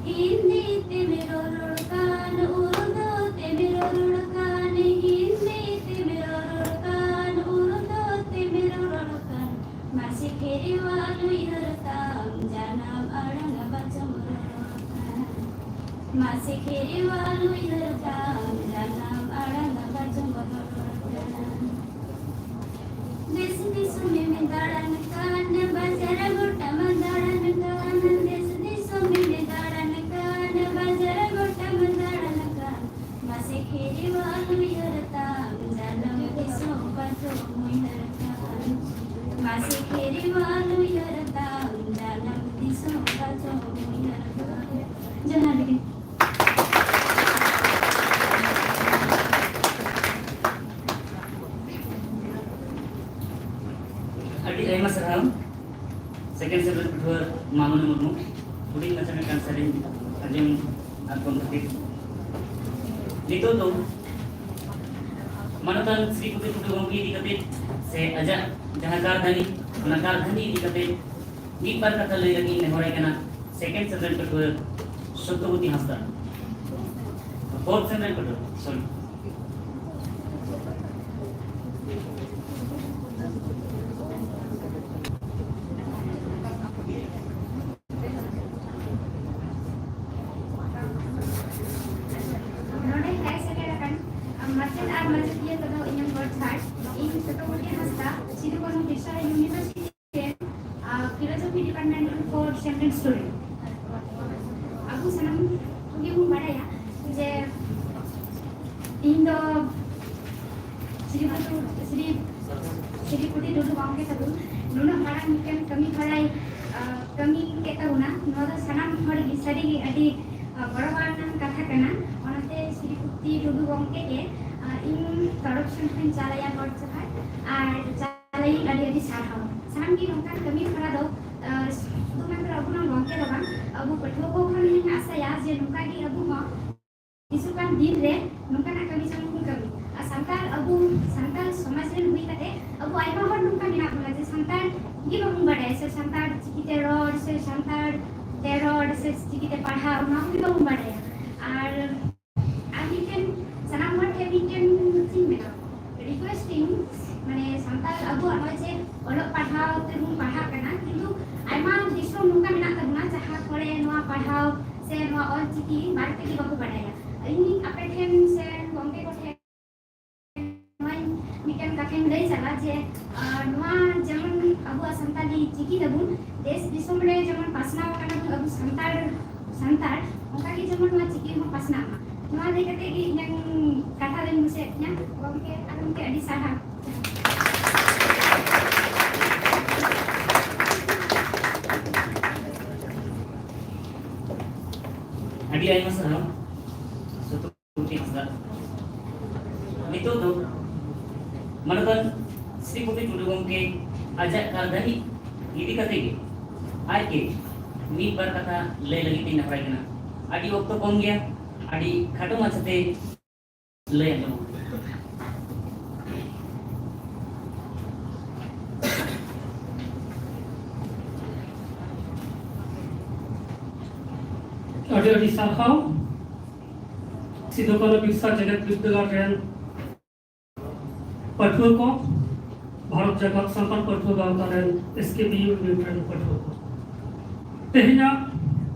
ᱦᱤᱱᱫᱤ ᱛᱮᱢ ᱨᱚᱨᱚᱲ ᱠᱟᱱ, ᱩᱨᱫᱩ ᱛᱮᱢ ᱨᱚᱨᱚᱲ ᱠᱟᱱ, ᱦᱤᱱᱫᱤ ᱛᱮᱢ ᱨᱚᱨᱚᱲ ᱠᱟᱱ, ᱩᱨᱫᱩ ᱛᱮᱢ ᱨᱚᱨᱚᱲ ᱠᱟᱱ, ᱢᱟᱥᱮ ᱠᱷᱮᱨᱣᱟᱞ ᱩᱭᱦᱟᱹᱨ ᱛᱟᱢ ᱡᱟᱱᱟᱢ ᱟᱲᱟᱝ ᱵᱟᱪᱚᱢ ᱨᱚᱨᱚᱲ ᱠᱟᱱ᱾ ᱢᱟᱥᱮ ᱠᱷᱮᱨᱣᱟᱞ ᱩᱭᱦᱟᱹᱨ ᱛᱟᱢ ᱡᱟᱱᱟᱢ ᱟᱲᱟᱝ ᱵᱟᱪᱚᱢ ᱨᱚᱨᱚᱲ ᱠᱟᱱ᱾ ᱫᱮᱥ ᱫᱤᱥᱚᱢᱮᱢ ᱫᱟᱬᱟᱱ ᱠᱟᱱ, ᱵᱟᱡᱟᱨ ᱜᱚᱴᱟᱢ ᱫᱟᱬᱟᱱ ᱠᱟᱱ, ᱫᱮᱥ ᱫᱤᱥᱚᱢᱮᱢ ᱫᱟᱬᱟᱱ ᱠᱟᱱ, ᱵᱟᱡᱟᱨ ᱜᱚᱴᱟᱢ ᱫᱟᱬᱟᱱ ᱠᱟᱱ, ᱢᱟᱥᱮ ᱠᱷᱮᱨᱣᱟᱞ ᱩᱭᱦᱟᱹᱨ ᱛᱟᱢ, ᱡᱟᱱᱟᱢ ᱫᱤᱥᱚᱢ ᱵᱟᱪᱚᱢ ᱩᱭᱦᱟᱹᱨ ᱠᱟᱱ, ᱢᱟᱥᱮ ᱠᱷᱮᱨᱣᱟᱞ ᱩᱭᱦᱟᱹᱨ ᱛᱟᱢ, ᱡᱟᱱᱟᱢ ᱫᱤᱥᱚᱢ ᱵᱟᱪᱚᱢ ᱩᱭᱦᱟᱹᱨ ᱠᱟᱱ᱾ ᱡᱚᱦᱟᱨ ᱜᱮ᱾ ᱟᱹᱰᱤ ᱟᱭᱢᱟ ᱥᱟᱨᱦᱟᱣ second sem ᱨᱮᱱ ᱯᱟᱹᱴᱷᱩᱣᱟᱹ ᱢᱟᱢᱚᱱᱤ ᱢᱩᱨᱢᱩ, ᱦᱩᱰᱤᱧ ᱢᱟᱪᱷᱟ ᱢᱤᱫᱴᱟᱝ ᱥᱮᱨᱮᱧ ᱟᱸᱡᱚᱢ ᱟᱨ ᱠᱚᱢ ᱠᱷᱟᱹᱛᱤᱨ᱾ ᱱᱤᱛᱚᱜ ᱫᱚ ᱢᱟᱱᱚᱛᱟᱱ ᱥᱨᱤᱯᱚᱛᱤ ᱴᱩᱰᱩ ᱜᱚᱢᱠᱮ ᱤᱫᱤ ᱠᱟᱛᱮ ᱥᱮ ᱟᱡᱟᱜ ᱡᱟᱦᱟᱸ ᱠᱟᱨᱫᱷᱟᱹᱱᱤ, ᱚᱱᱟ ᱠᱟᱨᱫᱷᱟᱹᱱᱤ ᱤᱫᱤ ᱠᱟᱛᱮ ᱢᱤᱫ ᱵᱟᱨ ᱠᱟᱛᱷᱟ ᱞᱟᱹᱭ ᱞᱟᱹᱜᱤᱫ ᱤᱧ ᱱᱮᱦᱚᱨᱟᱭ ᱠᱟᱱᱟ ᱥᱮᱠᱮᱱᱰ ᱥᱮᱢ ᱨᱮᱱ ᱯᱟᱹᱴᱷᱩᱣᱟᱹ ᱥᱚᱛᱭᱚᱵᱚᱛᱤ ᱦᱟᱸᱥᱫᱟ᱾ ᱯᱷᱳᱨᱛᱷ ᱥᱮᱢ ᱨᱮᱱ ᱯᱟᱹᱴᱷᱩᱣᱟᱹ, ᱥᱚᱨᱤ᱾ ᱱᱚᱰᱮ ᱦᱮᱡ ᱥᱮᱴᱮᱨ ᱟᱠᱟᱱ ᱢᱟᱪᱮᱫ ᱟᱨ ᱢᱟᱪᱮᱛᱤᱭᱟᱹ ᱠᱚᱫᱚ ᱤᱧᱟᱹᱜ ᱜᱚᱰ ᱡᱚᱦᱟᱨ᱾ ᱤᱧ ᱥᱚᱛᱭᱚᱵᱚᱛᱤ ᱦᱟᱸᱥᱫᱟ, ᱥᱤᱫᱩ ᱠᱟᱹᱱᱦᱩ ᱵᱤᱨᱥᱟ ᱤᱭᱩᱱᱤᱵᱷᱟᱨᱥᱤᱴᱤ ᱨᱮᱱ, ᱟᱨ, ᱯᱷᱤᱞᱳᱡᱚᱯᱷᱤ ᱰᱤᱯᱟᱨᱴᱢᱮᱱᱴ ᱨᱮᱱ ᱯᱷᱳᱨ ᱥᱮᱢ ᱨᱮᱱ ᱥᱴᱩᱰᱮᱱᱴ᱾ ᱟᱵᱚ ᱥᱟᱱᱟᱢ ᱠᱚᱜᱮ ᱵᱚᱱ ᱵᱟᱲᱟᱭᱟ ᱡᱮ ᱤᱧ ᱫᱚ ᱥᱨᱤ ᱵᱩᱨᱩ, ᱥᱨᱤ, ᱥᱨᱤᱯᱚᱛᱤ ᱴᱩᱰᱩ ᱜᱚᱢᱠᱮ ᱛᱟᱵᱚᱱ ᱱᱩᱱᱟᱹᱜ ᱢᱟᱨᱟᱝ ᱢᱤᱫᱴᱮᱱ ᱠᱟᱹᱢᱤ ᱦᱚᱨᱟᱭ, ᱟᱸ, ᱠᱟᱹᱢᱤ ᱠᱮᱫ ᱛᱟᱵᱚᱱᱟ᱾ ᱱᱚᱣᱟ ᱫᱚ ᱥᱟᱱᱟᱢ ᱦᱚᱲ ᱜᱮ ᱥᱟᱹᱨᱤ ᱜᱮ ᱟᱹᱰᱤ, ᱟᱸ, ᱜᱚᱨᱚᱵᱟᱱᱟᱜ ᱠᱟᱛᱷᱟ ᱠᱟᱱᱟ᱾ ᱚᱱᱟᱛᱮ ᱥᱨᱤᱯᱚᱛᱤ ᱴᱩᱰᱩ ᱜᱚᱢᱠᱮ ᱜᱮ, ᱟᱸ, ᱤᱧ ᱛᱚᱨᱚᱯ ᱥᱮᱱ ᱠᱷᱚᱱ ᱪᱟᱞᱟᱭᱟ ᱜᱚᱰ ᱡᱚᱦᱟᱨ ᱟᱨ ᱪᱟᱞᱟᱭᱤᱧ ᱟᱹᱰᱤ ᱟᱹᱰᱤ ᱥᱟᱨᱦᱟᱣ᱾ ᱥᱟᱱᱟᱢ ᱜᱮ ᱱᱚᱝᱠᱟᱱ ᱠᱟᱹᱢᱤ ᱦᱚᱨᱟ ᱫᱚ, ᱟᱸ, ᱥᱩᱫᱷᱩ ᱢᱟᱛᱨᱚ ᱟᱵᱚ ᱱᱚᱣᱟ ᱜᱚᱢᱠᱮ ᱫᱚ ᱵᱟᱝ, ᱟᱵᱚ ᱯᱟᱹᱴᱷᱩᱣᱟᱹ ᱠᱚ ᱠᱷᱚᱱ ᱤᱧ ᱟᱥᱟᱭᱟ ᱡᱮ ᱱᱚᱝᱠᱟ ᱜᱮ ᱟᱵᱚ ᱦᱚᱸ ᱦᱤᱡᱩᱜ ᱠᱟᱱ ᱫᱤᱱ ᱨᱮ ᱱᱚᱝᱠᱟᱱᱟᱜ ᱠᱟᱹᱢᱤ ᱡᱮᱢᱚᱱ ᱵᱚᱱ ᱠᱟᱹᱢᱤ᱾ ᱟᱨ ᱥᱟᱱᱛᱟᱲ, ᱟᱵᱚ ᱥᱟᱱᱛᱟᱲ ᱥᱚᱢᱟᱡᱽ ᱨᱮᱱ ᱦᱩᱭ ᱠᱟᱛᱮ ᱟᱵᱚ ᱟᱭᱢᱟ ᱦᱚᱲ ᱱᱚᱝᱠᱟ ᱢᱮᱱᱟᱜ ᱵᱚᱱᱟ ᱡᱮ ᱥᱟᱱᱛᱟᱲ ᱜᱮ ᱵᱟᱵᱚᱱ ᱵᱟᱰᱟᱭᱟ, ᱥᱮ ᱥᱟᱱᱛᱟᱲ ᱪᱤᱠᱤᱛᱮ ᱨᱚᱲ, ᱥᱮ ᱥᱟᱱᱛᱟᱲ ᱛᱮ ᱨᱚᱲ, ᱥᱮ ᱪᱤᱠᱤᱛᱮ ᱯᱟᱲᱦᱟᱣ, ᱚᱱᱟ ᱦᱚᱸ ᱜᱮ ᱵᱟᱵᱚᱱ ᱵᱟᱰᱟᱭᱟ᱾ ᱟᱨ, ᱟᱨ ᱢᱤᱫᱴᱮᱱ ᱥᱟᱱᱟᱢ ᱦᱚᱲ ᱴᱷᱮᱱ ᱢᱤᱫᱴᱮᱱ ᱪᱮᱫ ᱤᱧ ᱢᱮᱱᱟ, ᱨᱤᱠᱩᱭᱮᱥᱴ ᱤᱧ, ᱢᱟᱱᱮ ᱥᱟᱱᱛᱟᱲ ᱟᱵᱚᱣᱟᱜ ᱱᱚᱜᱼᱚᱭ ᱡᱮ ᱚᱞᱚᱜ ᱯᱟᱲᱦᱟᱣ ᱛᱮᱵᱚᱱ ᱯᱟᱲᱦᱟᱜ ᱠᱟᱱᱟ, ᱠᱤᱱᱛᱩ ᱟᱭᱢᱟ ᱫᱤᱥᱚᱢ ᱱᱚᱝᱠᱟ ᱢᱮᱱᱟᱜ ᱛᱟᱵᱚᱱᱟ ᱡᱟᱦᱟᱸ ᱠᱚᱨᱮ ᱱᱚᱣᱟ ᱯᱟᱲᱦᱟᱣ ᱥᱮ ᱱᱚᱣᱟ ᱚᱞ ᱪᱤᱠᱤ ᱵᱟᱨᱮ ᱛᱮᱜᱮ ᱵᱟᱠᱚ ᱵᱟᱰᱟᱭᱟ᱾ ᱤᱧ ᱟᱯᱮ ᱴᱷᱮᱱ ᱥᱮ ᱜᱚᱢᱠᱮ ᱠᱚ ᱴᱷᱮᱱ ᱱᱚᱣᱟᱧ ᱢᱤᱫᱴᱮᱱ ᱠᱟᱛᱷᱟᱧ ᱞᱟᱹᱭ ᱪᱟᱞᱟ ᱡᱮ, ᱟᱨ, ᱱᱚᱣᱟ ᱡᱮᱢᱚᱱ ᱟᱵᱚᱣᱟᱜ ᱥᱟᱱᱛᱟᱞᱤ ᱪᱤᱠᱤ ᱛᱟᱵᱚᱱ ᱫᱮᱥ ᱫᱤᱥᱚᱢ ᱨᱮ ᱡᱮᱢᱚᱱ ᱯᱟᱥᱱᱟᱣ ᱟᱠᱟᱱᱟ ᱵᱚᱱ ᱟᱵᱚ ᱥᱟᱱᱛᱟᱲ, ᱥᱟᱱᱛᱟᱲ, ᱚᱱᱠᱟ ᱜᱮ ᱡᱮᱢᱚᱱ ᱱᱚᱣᱟ ᱪᱤᱠᱤ ᱦᱚᱸ ᱯᱟᱥᱱᱟᱜ ᱢᱟ᱾ ᱱᱚᱣᱟ ᱞᱟᱹᱭ ᱠᱟᱛᱮ ᱜᱮ ᱤᱧᱟᱹᱝ ᱠᱟᱛᱷᱟ ᱫᱚᱧ ᱢᱩᱪᱟᱹᱫ ᱛᱤᱧᱟ᱾ ᱜᱚᱢᱠᱮ ᱟᱨ ᱜᱚᱢᱠᱮ ᱟᱹᱰᱤ ᱥᱟᱨᱦᱟᱣ᱾ ᱟᱹᱰᱤ ᱟᱭᱢᱟ ᱥᱟᱨᱦᱟᱣ᱾ ᱥᱩᱛᱩ ᱯᱩᱛᱷᱤ ᱦᱟᱸᱥᱫᱟ᱾ ᱱᱤᱛᱚᱜ ᱫᱚ ᱢᱟᱱᱚᱛᱟᱱ ᱥᱨᱤᱯᱚᱛᱤ ᱴᱩᱰᱩ ᱜᱚᱢᱠᱮ ᱟᱡᱟᱜ ᱠᱟᱨᱫᱷᱟᱹᱱᱤ ᱤᱫᱤ ᱠᱟᱛᱮ ᱜᱮ ᱟᱡ ᱜᱮ ᱢᱤᱫ ᱵᱟᱨ ᱠᱟᱛᱷᱟ ᱞᱟᱹᱭ ᱞᱟᱹᱜᱤᱫ ᱤᱧ ᱱᱮᱦᱚᱨᱟᱭ ᱠᱟᱱᱟ᱾ ᱟᱹᱰᱤ ᱚᱠᱛᱚ ᱠᱚᱢ ᱜᱮᱭᱟ, ᱟᱹᱰᱤ ᱠᱷᱟᱴᱚ ᱢᱟᱪᱷᱟᱛᱮ ᱞᱟᱹᱭ ᱟᱸᱡᱚᱢ᱾ ᱟᱹᱰᱤ ᱟᱹᱰᱤ ᱥᱟᱨᱦᱟᱣ ᱥᱤᱫᱩ ᱠᱟᱹᱱᱦᱩ ᱵᱤᱨᱥᱟ ᱡᱮᱜᱮᱛ ᱵᱤᱨᱫᱟᱹᱜᱟᱲ ᱨᱮᱱ ᱯᱟᱹᱴᱷᱩᱣᱟᱹ ᱠᱚ, ᱵᱷᱟᱨᱚᱛ ᱡᱟᱠᱟᱛ ᱥᱟᱱᱛᱟᱲ ᱯᱟᱹᱴᱷᱩᱣᱟᱹ ᱜᱟᱶᱛᱟ ᱨᱮᱱ, S K P U unit ᱨᱮᱱ ᱯᱟᱹᱴᱷᱩᱣᱟᱹ ᱠᱚ, ᱛᱮᱦᱮᱧᱟᱜ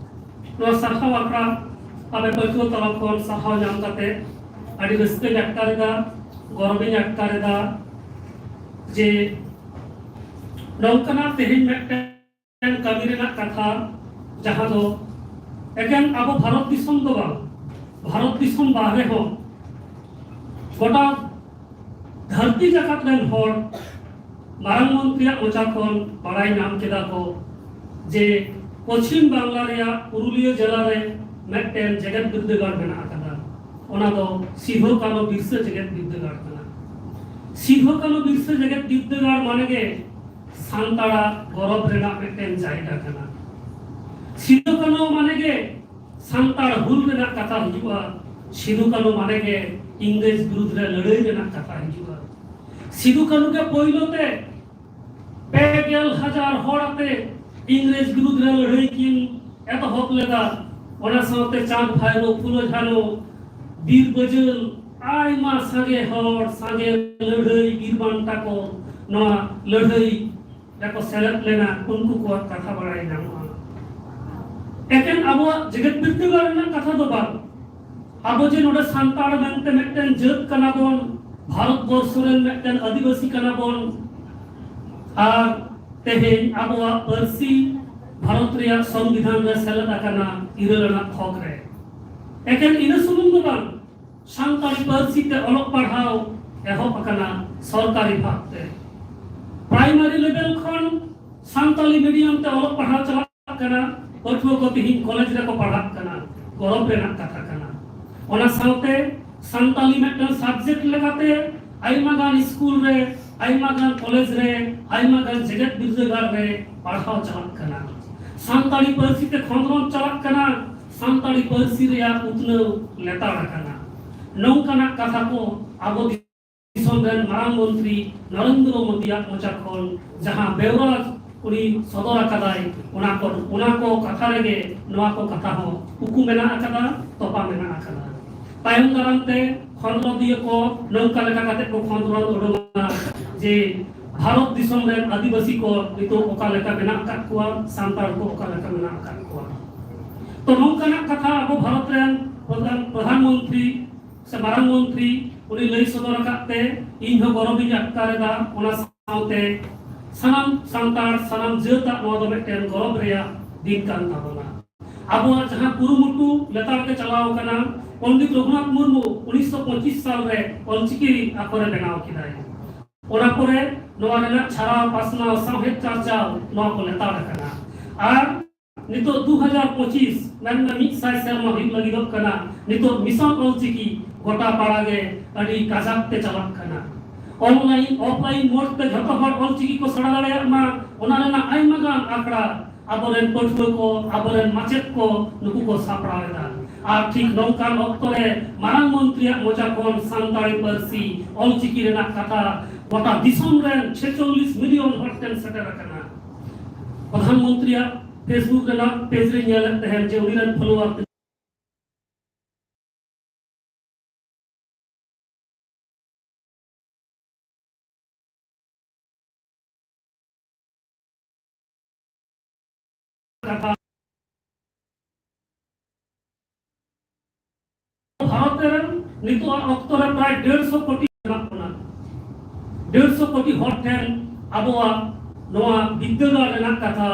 ᱱᱚᱣᱟ ᱥᱟᱨᱦᱟᱣ ᱟᱠᱷᱲᱟ ᱟᱵᱮ ᱯᱟᱹᱴᱷᱩᱣᱟᱹ ᱛᱟᱞᱟ ᱠᱷᱚᱱ ᱥᱟᱨᱦᱟᱣ ᱧᱟᱢ ᱠᱟᱛᱮ ᱟᱹᱰᱤ ᱨᱟᱹᱥᱠᱟᱹᱧ ᱟᱴᱠᱟᱨ ᱮᱫᱟ, ᱜᱚᱨᱚᱵᱤᱧ ᱟᱴᱠᱟᱨ ᱮᱫᱟ ᱡᱮ ᱱᱚᱝᱠᱟᱱᱟᱜ ᱛᱮᱦᱮᱧ ᱢᱤᱫᱴᱮᱱ ᱠᱟᱹᱢᱤ ᱨᱮᱱᱟᱜ ᱠᱟᱛᱷᱟ, ᱡᱟᱦᱟᱸ ᱫᱚ ᱮᱠᱮᱱ ᱟᱵᱚ ᱵᱷᱟᱨᱚᱛ ᱫᱤᱥᱚᱢ ᱫᱚ ᱵᱟᱝ, ᱵᱷᱟᱨᱚᱛ ᱫᱤᱥᱚᱢ ᱵᱟᱦᱨᱮ ᱦᱚᱸ ᱜᱚᱴᱟ ᱫᱷᱟᱹᱨᱛᱤ ᱡᱟᱠᱟᱛ ᱨᱮᱱ ᱦᱚᱲ ᱢᱟᱨᱟᱝ ᱢᱚᱱᱛᱨᱤᱭᱟᱜ ᱢᱚᱪᱟ ᱠᱷᱚᱱ ᱵᱟᱲᱟᱭ ᱧᱟᱢ ᱠᱮᱫᱟ ᱠᱚ ᱡᱮ ᱯᱚᱪᱷᱤᱢ ᱵᱟᱝᱞᱟ ᱨᱮᱭᱟᱜ ᱯᱩᱨᱩᱞᱤᱭᱟᱹ ᱡᱮᱞᱟ ᱨᱮ ᱢᱤᱫᱴᱮᱱ ᱡᱮᱜᱮᱛ ᱵᱤᱨᱫᱟᱹᱜᱟᱲ ᱢᱮᱱᱟᱜ ᱟᱠᱟᱫᱟ᱾ ᱚᱱᱟ ᱫᱚ ᱥᱤᱫᱷᱩ ᱠᱟᱹᱱᱦᱩ ᱵᱤᱨᱥᱟᱹ ᱡᱮᱜᱮᱛ ᱵᱤᱨᱫᱟᱹᱜᱟᱲ ᱠᱟᱱᱟ᱾ ᱥᱤᱫᱷᱩ ᱠᱟᱹᱱᱦᱩ ᱵᱤᱨᱥᱟᱹ ᱡᱮᱜᱮᱛ ᱵᱤᱨᱫᱟᱹᱜᱟᱲ ᱢᱟᱱᱮ ᱜᱮ ᱥᱟᱱᱛᱟᱲᱟᱜ ᱜᱚᱨᱚᱵ ᱨᱮᱱᱟᱜ ᱢᱤᱫᱴᱮᱱ ᱡᱟᱭᱜᱟ ᱠᱟᱱᱟ᱾ ᱥᱤᱫᱷᱩ ᱠᱟᱹᱱᱦᱩ ᱢᱟᱱᱮ ᱜᱮ ᱥᱟᱱᱛᱟᱲ ᱦᱩᱞ ᱨᱮᱱᱟᱜ ᱠᱟᱛᱷᱟ ᱦᱤᱡᱩᱜᱼᱟ᱾ ᱥᱤᱫᱷᱩ ᱠᱟᱹᱱᱦᱩ ᱢᱟᱱᱮ ᱜᱮ ᱤᱝᱨᱮᱡᱽ ᱵᱤᱨᱩᱫᱷ ᱨᱮ ᱞᱟᱹᱲᱦᱟᱹᱭ ᱨᱮᱱᱟᱜ ᱠᱟᱛᱷᱟ ᱦᱤᱡᱩᱜᱼᱟ᱾ ᱥᱤᱫᱷᱩ ᱠᱟᱹᱱᱦᱩ ᱜᱮ ᱯᱳᱭᱞᱳ ᱛᱮ ᱯᱮ ᱜᱮᱞ ᱦᱟᱡᱟᱨ ᱦᱚᱲ ᱟᱛᱮ ᱤᱝᱨᱮᱡᱽ ᱵᱤᱨᱩᱫᱷ ᱨᱮ ᱞᱟᱹᱲᱦᱟᱹᱭ ᱠᱤᱱ ᱮᱛᱚᱦᱚᱵ ᱞᱮᱫᱟ᱾ ᱚᱱᱟ ᱥᱟᱶᱛᱮ ᱪᱟᱸᱫᱽ ᱵᱷᱟᱭᱨᱳ, ᱯᱷᱩᱞᱳ ᱡᱷᱟᱱᱳ, ᱵᱤᱨ ᱵᱟᱹᱡᱟᱹᱞ, ᱟᱭᱢᱟ ᱥᱟᱸᱜᱮ ᱦᱚᱲ, ᱥᱟᱸᱜᱮ ᱞᱟᱹᱲᱦᱟᱹᱭ ᱵᱤᱨ ᱵᱟᱱᱴᱟ ᱠᱚ ᱱᱚᱣᱟ ᱞᱟᱹᱲᱦᱟᱹᱭ ᱨᱮᱠᱚ ᱥᱮᱞᱮᱫ ᱞᱮᱱᱟ, ᱩᱱᱠᱩ ᱠᱚᱣᱟᱜ ᱠᱟᱛᱷᱟ ᱵᱟᱲᱟᱭ ᱧᱟᱢᱚᱜᱼᱟ᱾ ᱮᱠᱮᱱ ᱟᱵᱚᱣᱟᱜ ᱡᱮᱜᱮᱛ ᱵᱤᱨᱫᱟᱹᱜᱟᱲ ᱨᱮᱱᱟᱜ ᱠᱟᱛᱷᱟ ᱫᱚ ᱵᱟᱝ, ᱟᱵᱚ ᱡᱮ ᱱᱚᱰᱮ ᱥᱟᱱᱛᱟᱲ ᱢᱮᱱᱛᱮ ᱢᱤᱫᱴᱮᱱ ᱡᱟᱹᱛ ᱠᱟᱱᱟ ᱵᱚᱱ, ᱵᱷᱟᱨᱚᱛ ᱵᱚᱨᱥᱚ ᱨᱮᱱ ᱢᱤᱫᱴᱮᱱ ᱟᱹᱫᱤᱵᱟᱹᱥᱤ ᱠᱟᱱᱟ ᱵᱚᱱ, ᱟᱨ ᱛᱮᱦᱮᱧ ᱟᱵᱚᱣᱟᱜ ᱯᱟᱹᱨᱥᱤ ᱵᱷᱟᱨᱚᱛ ᱨᱮᱭᱟᱜ ᱥᱚᱝᱵᱤᱫᱷᱟᱱ ᱨᱮ ᱥᱮᱞᱮᱫ ᱟᱠᱟᱱᱟ ᱤᱨᱟᱹᱞ ᱟᱱᱟᱜ ᱛᱷᱚᱠ ᱨᱮ᱾ ᱮᱠᱮᱱ ᱤᱱᱟᱹ ᱥᱩᱢᱩᱝ ᱫᱚ ᱵᱟᱝ, ᱥᱟᱱᱛᱟᱲᱤ ᱯᱟᱹᱨᱥᱤ ᱛᱮ ᱚᱞᱚᱜ ᱯᱟᱲᱦᱟᱣ ᱮᱦᱚᱵ ᱟᱠᱟᱱᱟ ᱥᱚᱨᱠᱟᱨᱤ ᱵᱷᱟᱵᱽ ᱛᱮ᱾ ᱯᱨᱟᱭᱢᱟᱨᱤ ᱞᱮᱵᱮᱞ ᱠᱷᱚᱱ ᱥᱟᱱᱛᱟᱲᱤ ᱢᱤᱰᱤᱭᱟᱢ ᱛᱮ ᱚᱞᱚᱜ ᱯᱟᱲᱦᱟᱣ ᱪᱟᱞᱟᱜ ᱠᱟᱱᱟ, ᱯᱟᱹᱴᱷᱩᱣᱟᱹ ᱠᱚ ᱛᱮᱦᱮᱧ ᱠᱚᱞᱮᱡᱽ ᱨᱮᱠᱚ ᱯᱟᱲᱦᱟᱜ ᱠᱟᱱᱟ, ᱜᱚᱨᱚᱵᱽ ᱨᱮᱱᱟᱜ ᱠᱟᱛᱷᱟ ᱠᱟᱱᱟ᱾ ᱚᱱᱟ ᱥᱟᱶᱛᱮ ᱥᱟᱱᱛᱟᱲᱤ ᱢᱤᱫᱴᱟᱝ ᱥᱟᱵᱡᱮᱠᱴ ᱞᱮᱠᱟᱛᱮ ᱟᱭᱢᱟ ᱜᱟᱱ ᱥᱠᱩᱞ ᱨᱮ, ᱟᱭᱢᱟ ᱜᱟᱱ ᱠᱚᱞᱮᱡᱽ ᱨᱮ, ᱟᱭᱢᱟ ᱜᱟᱱ ᱡᱮᱜᱮᱛ ᱵᱤᱨᱫᱟᱹᱜᱟᱲ ᱨᱮ ᱯᱟᱲᱦᱟᱣ ᱪᱟᱞᱟᱜ ᱠᱟᱱᱟ᱾ ᱥᱟᱱᱛᱟᱲᱤ ᱯᱟᱹᱨᱥᱤ ᱛᱮ ᱠᱷᱚᱸᱫᱽᱨᱚᱸᱫᱽ ᱪᱟᱞᱟᱜ ᱠᱟᱱᱟ᱾ ᱥᱟᱱᱛᱟᱲᱤ ᱯᱟᱹᱨᱥᱤ ᱨᱮᱭᱟᱜ ᱩᱛᱱᱟᱹᱣ ᱞᱮᱛᱟᱲ ᱟᱠᱟᱱᱟ᱾ ᱱᱚᱝᱠᱟᱱᱟᱜ ᱠᱟᱛᱷᱟ ᱠᱚ ᱟᱵᱚ ᱫᱤᱥᱚᱢ ᱨᱮᱱ ᱢᱟᱨᱟᱝ ᱢᱚᱱᱛᱨᱤ ᱱᱚᱨᱮᱱᱫᱨᱚ ᱢᱳᱫᱤᱭᱟᱜ ᱢᱚᱪᱟ ᱠᱷᱚᱱ ᱡᱟᱦᱟᱸ ᱵᱮᱣᱨᱟ ᱩᱱᱤ ᱥᱚᱫᱚᱨ ᱟᱠᱟᱫᱟᱭ, ᱚᱱᱟ ᱠᱚ, ᱚᱱᱟ ᱠᱚ ᱠᱟᱛᱷᱟ ᱨᱮᱜᱮ ᱱᱚᱣᱟ ᱠᱚ ᱠᱟᱛᱷᱟ ᱦᱚᱸ ᱩᱠᱩ ᱢᱮᱱᱟᱜ ᱟᱠᱟᱫᱟ, ᱛᱚᱯᱟ ᱢᱮᱱᱟᱜ ᱟᱠᱟᱫᱟ᱾ ᱛᱟᱭᱚᱢ ᱫᱟᱨᱟᱢ ᱛᱮ ᱠᱷᱚᱸᱫᱽᱨᱚᱸᱫᱤᱭᱟᱹ ᱠᱚ ᱱᱚᱝᱠᱟ ᱞᱮᱠᱟ ᱠᱟᱛᱮ ᱠᱚ ᱠᱷᱚᱸᱫᱽᱨᱚᱸᱫ ᱩᱰᱩᱠᱟ ᱡᱮ ᱵᱷᱟᱨᱚᱛ ᱫᱤᱥᱚᱢ ᱨᱮᱱ ᱟᱹᱫᱤᱵᱟᱹᱥᱤ ᱠᱚ ᱱᱤᱛᱚᱜ ᱚᱠᱟ ᱞᱮᱠᱟ ᱢᱮᱱᱟᱜ ᱟᱠᱟᱫ ᱠᱚᱣᱟ, ᱥᱟᱱᱛᱟᱲ ᱠᱚ ᱚᱠᱟ ᱞᱮᱠᱟ ᱢᱮᱱᱟᱜ ᱟᱠᱟᱫ ᱠᱚᱣᱟ᱾ ᱛᱚ, ᱱᱚᱝᱠᱟᱱᱟᱜ ᱠᱟᱛᱷᱟ ᱟᱵᱚ ᱵᱷᱟᱨᱚᱛ ᱨᱮᱱ ᱯᱨᱚᱫᱷᱟᱱ, ᱯᱨᱚᱫᱷᱟᱱ ᱢᱚᱱᱛᱨᱤ ᱥᱮ ᱢᱟᱨᱟᱝ ᱢᱚᱱᱛᱨᱤ ᱩᱱᱤ ᱞᱟᱹᱭ ᱥᱚᱫᱚᱨ ᱟᱠᱟᱫ ᱛᱮ ᱤᱧ ᱦᱚᱸ ᱜᱚᱨᱚᱵᱤᱧ ᱟᱴᱠᱟᱨ ᱮᱫᱟ᱾ ᱚᱱᱟ ᱥᱟᱶᱛᱮ ᱥᱟᱱᱟᱢ ᱥᱟᱱᱛᱟᱲ, ᱥᱟᱱᱟᱢ ᱡᱟᱹᱛᱟᱜ ᱱᱚᱣᱟ ᱫᱚ ᱢᱤᱫᱴᱮᱱ ᱜᱚᱨᱚᱵ ᱨᱮᱭᱟᱜ ᱫᱤᱱ ᱠᱟᱱ ᱛᱟᱵᱚᱱᱟ᱾ ᱟᱵᱚᱣᱟᱜ ᱡᱟᱦᱟᱸ ᱠᱩᱨᱩᱢᱩᱴᱩ ᱞᱮᱛᱟᱲ ᱛᱮ ᱪᱟᱞᱟᱣ ᱟᱠᱟᱱᱟ, ᱯᱚᱱᱰᱤᱛ ᱨᱚᱜᱷᱩᱱᱟᱛᱷ ᱢᱩᱨᱢᱩ ᱩᱱᱤᱥᱥᱚ ᱯᱚᱸᱪᱤᱥ ᱥᱟᱞ ᱨᱮ ᱚᱞᱪᱤᱠᱤ ᱟᱠᱷᱚᱨᱮ ᱵᱮᱱᱟᱣ ᱠᱮᱫᱟᱭ᱾ ᱚᱱᱟ ᱯᱚᱨᱮ ᱱᱚᱣᱟ ᱨᱮᱱᱟᱜ ᱪᱷᱟᱨᱟᱣ, ᱯᱟᱥᱱᱟᱣ, ᱥᱟᱶᱦᱮᱫ ᱪᱟᱨᱪᱟᱣ, ᱱᱚᱣᱟ ᱠᱚ ᱞᱮᱛᱟᱲ ᱟᱠᱟᱱᱟ᱾ ᱟᱨ ᱱᱤᱛᱚᱜ ᱫᱩ ᱦᱟᱡᱟᱨ ᱯᱚᱸᱪᱤᱥ, ᱢᱮᱱᱢᱮ ᱢᱤᱫ ᱥᱟᱭ ᱥᱮᱨᱢᱟ ᱦᱩᱭᱩᱜ ᱞᱟᱹᱜᱤᱫᱚᱜ ᱠᱟᱱᱟ, ᱱᱤᱛᱚᱜ ᱢᱤᱥᱚᱱ ᱚᱞᱪᱤᱠᱤ ᱜᱚᱴᱟ ᱯᱟᱲᱟ ᱜᱮ ᱟᱹᱰᱤ ᱠᱟᱡᱟᱠ ᱛᱮ ᱪᱟᱞᱟᱜ ᱠᱟᱱᱟ᱾ ᱚᱱᱞᱟᱭᱤᱱ, ᱚᱯᱷᱞᱟᱭᱤᱱ ᱢᱳᱰ ᱛᱮ ᱡᱷᱚᱛᱚ ᱦᱚᱲ ᱚᱞᱪᱤᱠᱤ ᱠᱚ ᱥᱮᱬᱟ ᱫᱟᱲᱮᱭᱟᱜ ᱢᱟ, ᱚᱱᱟ ᱨᱮᱱᱟᱜ ᱟᱭᱢᱟ ᱜᱟᱱ ᱟᱠᱷᱲᱟ ᱟᱵᱚᱨᱮᱱ ᱯᱟᱹᱴᱷᱩᱣᱟᱹ ᱠᱚ, ᱟᱵᱚᱨᱮᱱ ᱢᱟᱪᱮᱫ ᱠᱚ, ᱱᱩᱠᱩ ᱠᱚ ᱥᱟᱯᱲᱟᱣ ᱮᱫᱟ᱾ ᱟᱨ ᱴᱷᱤᱠ ᱱᱚᱝᱠᱟᱱ ᱚᱠᱛᱚ ᱨᱮ ᱢᱟᱨᱟᱝ ᱢᱚᱱᱛᱨᱤᱭᱟᱜ ᱢᱚᱪᱟ ᱠᱷᱚᱱ ᱥᱟᱱᱛᱟᱲᱤ ᱯᱟᱹᱨᱥᱤ ᱚᱞᱪᱤᱠᱤ ᱨᱮᱱᱟᱜ ᱠᱟᱛᱷᱟ ᱜᱚᱴᱟ ᱫᱤᱥᱚᱢ ᱨᱮᱱ ᱪᱷᱮᱪᱚᱞᱞᱤᱥ ᱢᱤᱞᱤᱭᱚᱱ ᱦᱚᱲ ᱴᱷᱮᱱ ᱥᱮᱴᱮᱨ ᱟᱠᱟᱱᱟ᱾ ᱯᱨᱚᱫᱷᱟᱱ ᱢᱚᱱᱛᱨᱤᱭᱟᱜ Facebook ᱨᱮᱱᱟᱜ ᱯᱮᱡᱽ ᱨᱮ ᱧᱮᱞᱮᱫ ᱛᱟᱦᱮᱸᱱ ᱡᱮ ᱩᱱᱤ ᱨᱮᱱ ᱯᱷᱚᱞᱳᱣᱟᱨ ᱠᱟᱛᱷᱟ᱾ ᱵᱷᱟᱨᱚᱛ ᱨᱮᱱ ᱱᱤᱛᱚᱜ ᱚᱠᱛᱚ ᱨᱮ ᱯᱨᱟᱭ ᱰᱮᱲᱥᱚ ᱠᱳᱴᱤ ᱢᱮᱱᱟᱜ ᱵᱚᱱᱟ᱾ ᱰᱮᱲᱥᱚ ᱠᱳᱴᱤ ᱦᱚᱲ ᱴᱷᱮᱱ ᱟᱵᱚᱣᱟᱜ ᱱᱚᱣᱟ ᱵᱤᱫᱽᱫᱟᱹᱜᱟᱲ ᱨᱮᱱᱟᱜ ᱠᱟᱛᱷᱟ,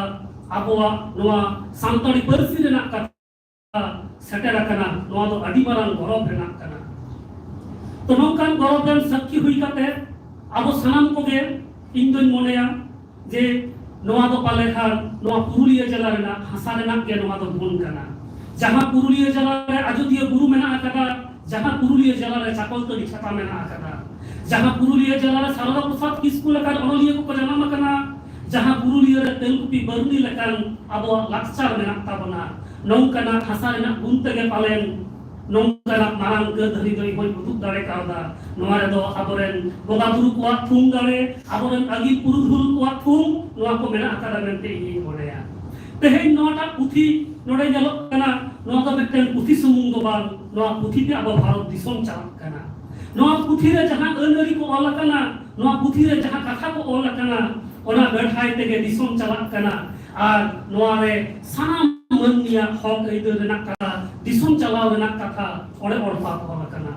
ᱟᱵᱚᱣᱟᱜ ᱱᱚᱣᱟ ᱥᱟᱱᱛᱟᱲᱤ ᱯᱟᱹᱨᱥᱤ ᱨᱮᱱᱟᱜ ᱠᱟᱛᱷᱟ ᱥᱮᱴᱮᱨ ᱟᱠᱟᱱᱟ, ᱱᱚᱣᱟ ᱫᱚ ᱟᱹᱰᱤ ᱢᱟᱨᱟᱝ ᱜᱚᱨᱚᱵᱽ ᱨᱮᱱᱟᱜ ᱠᱟᱱᱟ᱾ ᱛᱚ, ᱱᱚᱝᱠᱟᱱ ᱜᱚᱨᱚᱵᱽ ᱨᱮᱱ ᱥᱟᱹᱠᱷᱤ ᱦᱩᱭ ᱠᱟᱛᱮ ᱟᱵᱚ ᱥᱟᱱᱟᱢ ᱠᱚᱜᱮ, ᱤᱧ ᱫᱚᱧ ᱢᱚᱱᱮᱭᱟ ᱡᱮ ᱱᱚᱣᱟ ᱫᱚ ᱯᱟᱞᱮ ᱠᱷᱟᱱ ᱱᱚᱣᱟ ᱯᱩᱨᱩᱞᱤᱭᱟᱹ ᱡᱮᱞᱟ ᱨᱮᱱᱟᱜ ᱦᱟᱥᱟ ᱨᱮᱱᱟᱜ ᱜᱮ ᱱᱚᱣᱟ ᱫᱚ ᱜᱩᱱ ᱠᱟᱱᱟ᱾ ᱡᱟᱦᱟᱸ ᱯᱩᱨᱩᱞᱤᱭᱟᱹ ᱡᱮᱞᱟ ᱨᱮ ᱟᱡᱚᱫᱤᱭᱟᱹ ᱵᱩᱨᱩ ᱢᱮᱱᱟᱜ ᱟᱠᱟᱫᱟ, ᱡᱟᱦᱟᱸ ᱯᱩᱨᱩᱞᱤᱭᱟᱹ ᱡᱮᱞᱟ ᱨᱮ ᱪᱟᱠᱚᱞᱛᱟᱹᱲᱤ ᱪᱷᱟᱛᱟ ᱢᱮᱱᱟᱜ ᱟᱠᱟᱫᱟ, ᱡᱟᱦᱟᱸ ᱯᱩᱨᱩᱞᱤᱭᱟᱹ ᱡᱮᱞᱟ ᱨᱮ ᱥᱟᱨᱚᱫᱟ ᱯᱨᱚᱥᱟᱫᱽ ᱠᱤᱥᱠᱩ ᱞᱮᱠᱟᱱ ᱚᱱᱚᱞᱤᱭᱟᱹ ᱠᱚᱠᱚ ᱡᱟᱱᱟᱢ ᱟᱠᱟᱱᱟ, ᱡᱟᱦᱟᱸ ᱯᱩᱨᱩᱞᱤᱭᱟᱹ ᱨᱮ ᱛᱮᱞᱠᱩᱯᱤ ᱵᱟᱹᱨᱱᱤ ᱞᱮᱠᱟᱱ ᱟᱵᱚᱣᱟᱜ ᱞᱟᱠᱪᱟᱨ ᱢᱮᱱᱟᱜ ᱛᱟᱵᱚᱱᱟ, ᱱᱚᱝᱠᱟᱱᱟᱜ ᱦᱟᱥᱟ ᱨᱮᱱᱟᱜ ᱜᱩᱱ ᱛᱮᱜᱮ ᱯᱟᱞᱮᱱ ᱱᱚᱝᱠᱟᱱᱟᱜ ᱢᱟᱨᱟᱝ ᱠᱟᱹᱨᱫᱷᱟᱹᱱᱤ ᱫᱚ ᱤᱧ ᱦᱚᱸᱧ ᱩᱫᱩᱜ ᱫᱟᱲᱮ ᱠᱟᱣᱫᱟ᱾ ᱱᱚᱣᱟ ᱨᱮᱫᱚ ᱟᱵᱚᱨᱮᱱ ᱵᱚᱸᱜᱟ ᱵᱩᱨᱩ ᱠᱚᱣᱟᱜ ᱛᱷᱩᱢ ᱫᱟᱲᱮ, ᱟᱵᱚᱨᱮᱱ ᱟᱹᱜᱤᱞ ᱯᱩᱨᱩᱫᱷᱩᱞ ᱠᱚᱣᱟᱜ ᱛᱷᱩᱢ, ᱱᱚᱣᱟ ᱠᱚ ᱢᱮᱱᱟᱜ ᱟᱠᱟᱫᱟ ᱢᱮᱱᱛᱮ ᱤᱧᱤᱧ ᱢᱚᱱᱮᱭᱟ᱾ ᱛᱮᱦᱮᱧ ᱱᱚᱣᱟᱴᱟᱜ ᱯᱩᱛᱷᱤ ᱱᱚᱰᱮ ᱧᱮᱞᱚᱜ ᱠᱟᱱᱟ, ᱱᱚᱣᱟ ᱫᱚ ᱢᱤᱫᱴᱮᱱ ᱯᱩᱛᱷᱤ ᱥᱩᱢᱩᱝ ᱫᱚ ᱵᱟᱝ, ᱱᱚᱣᱟ ᱯᱩᱛᱷᱤ ᱛᱮ ᱟᱵᱚ ᱵᱷᱟᱨᱚᱛ ᱫᱤᱥᱚᱢ ᱪᱟᱞᱟᱜ ᱠᱟᱱᱟ᱾ ᱱᱚᱣᱟ ᱯᱩᱛᱷᱤ ᱨᱮ ᱡᱟᱦᱟᱸ ᱟᱹᱱ ᱟᱹᱨᱤ ᱠᱚ ᱚᱞ ᱟᱠᱟᱱᱟ, ᱱᱚᱣᱟ ᱯᱩᱛᱷᱤ ᱨᱮ ᱡᱟᱦᱟᱸ ᱠᱟᱛᱷᱟ ᱠᱚ ᱚᱞ ᱟᱠᱟᱱᱟ, ᱚᱱᱟ ᱵᱮᱲᱦᱟᱭ ᱛᱮᱜᱮ ᱫᱤᱥᱚᱢ ᱪᱟᱞᱟᱜ ᱠᱟᱱᱟ᱾ ᱟᱨ ᱱᱚᱣᱟ ᱨᱮ ᱥᱟᱱᱟᱢ ᱢᱟᱹᱱᱢᱤᱭᱟᱜ ᱦᱚᱠ ᱟᱹᱭᱫᱟᱹᱨ ᱨᱮᱱᱟᱜ ᱠᱟᱛᱷᱟ, ᱫᱤᱥᱚᱢ ᱪᱟᱞᱟᱣ ᱨᱮᱱᱟᱜ ᱠᱟᱛᱷᱟ ᱚᱸᱰᱮ ᱚᱞ ᱯᱟᱛ ᱚᱞ ᱟᱠᱟᱱᱟ᱾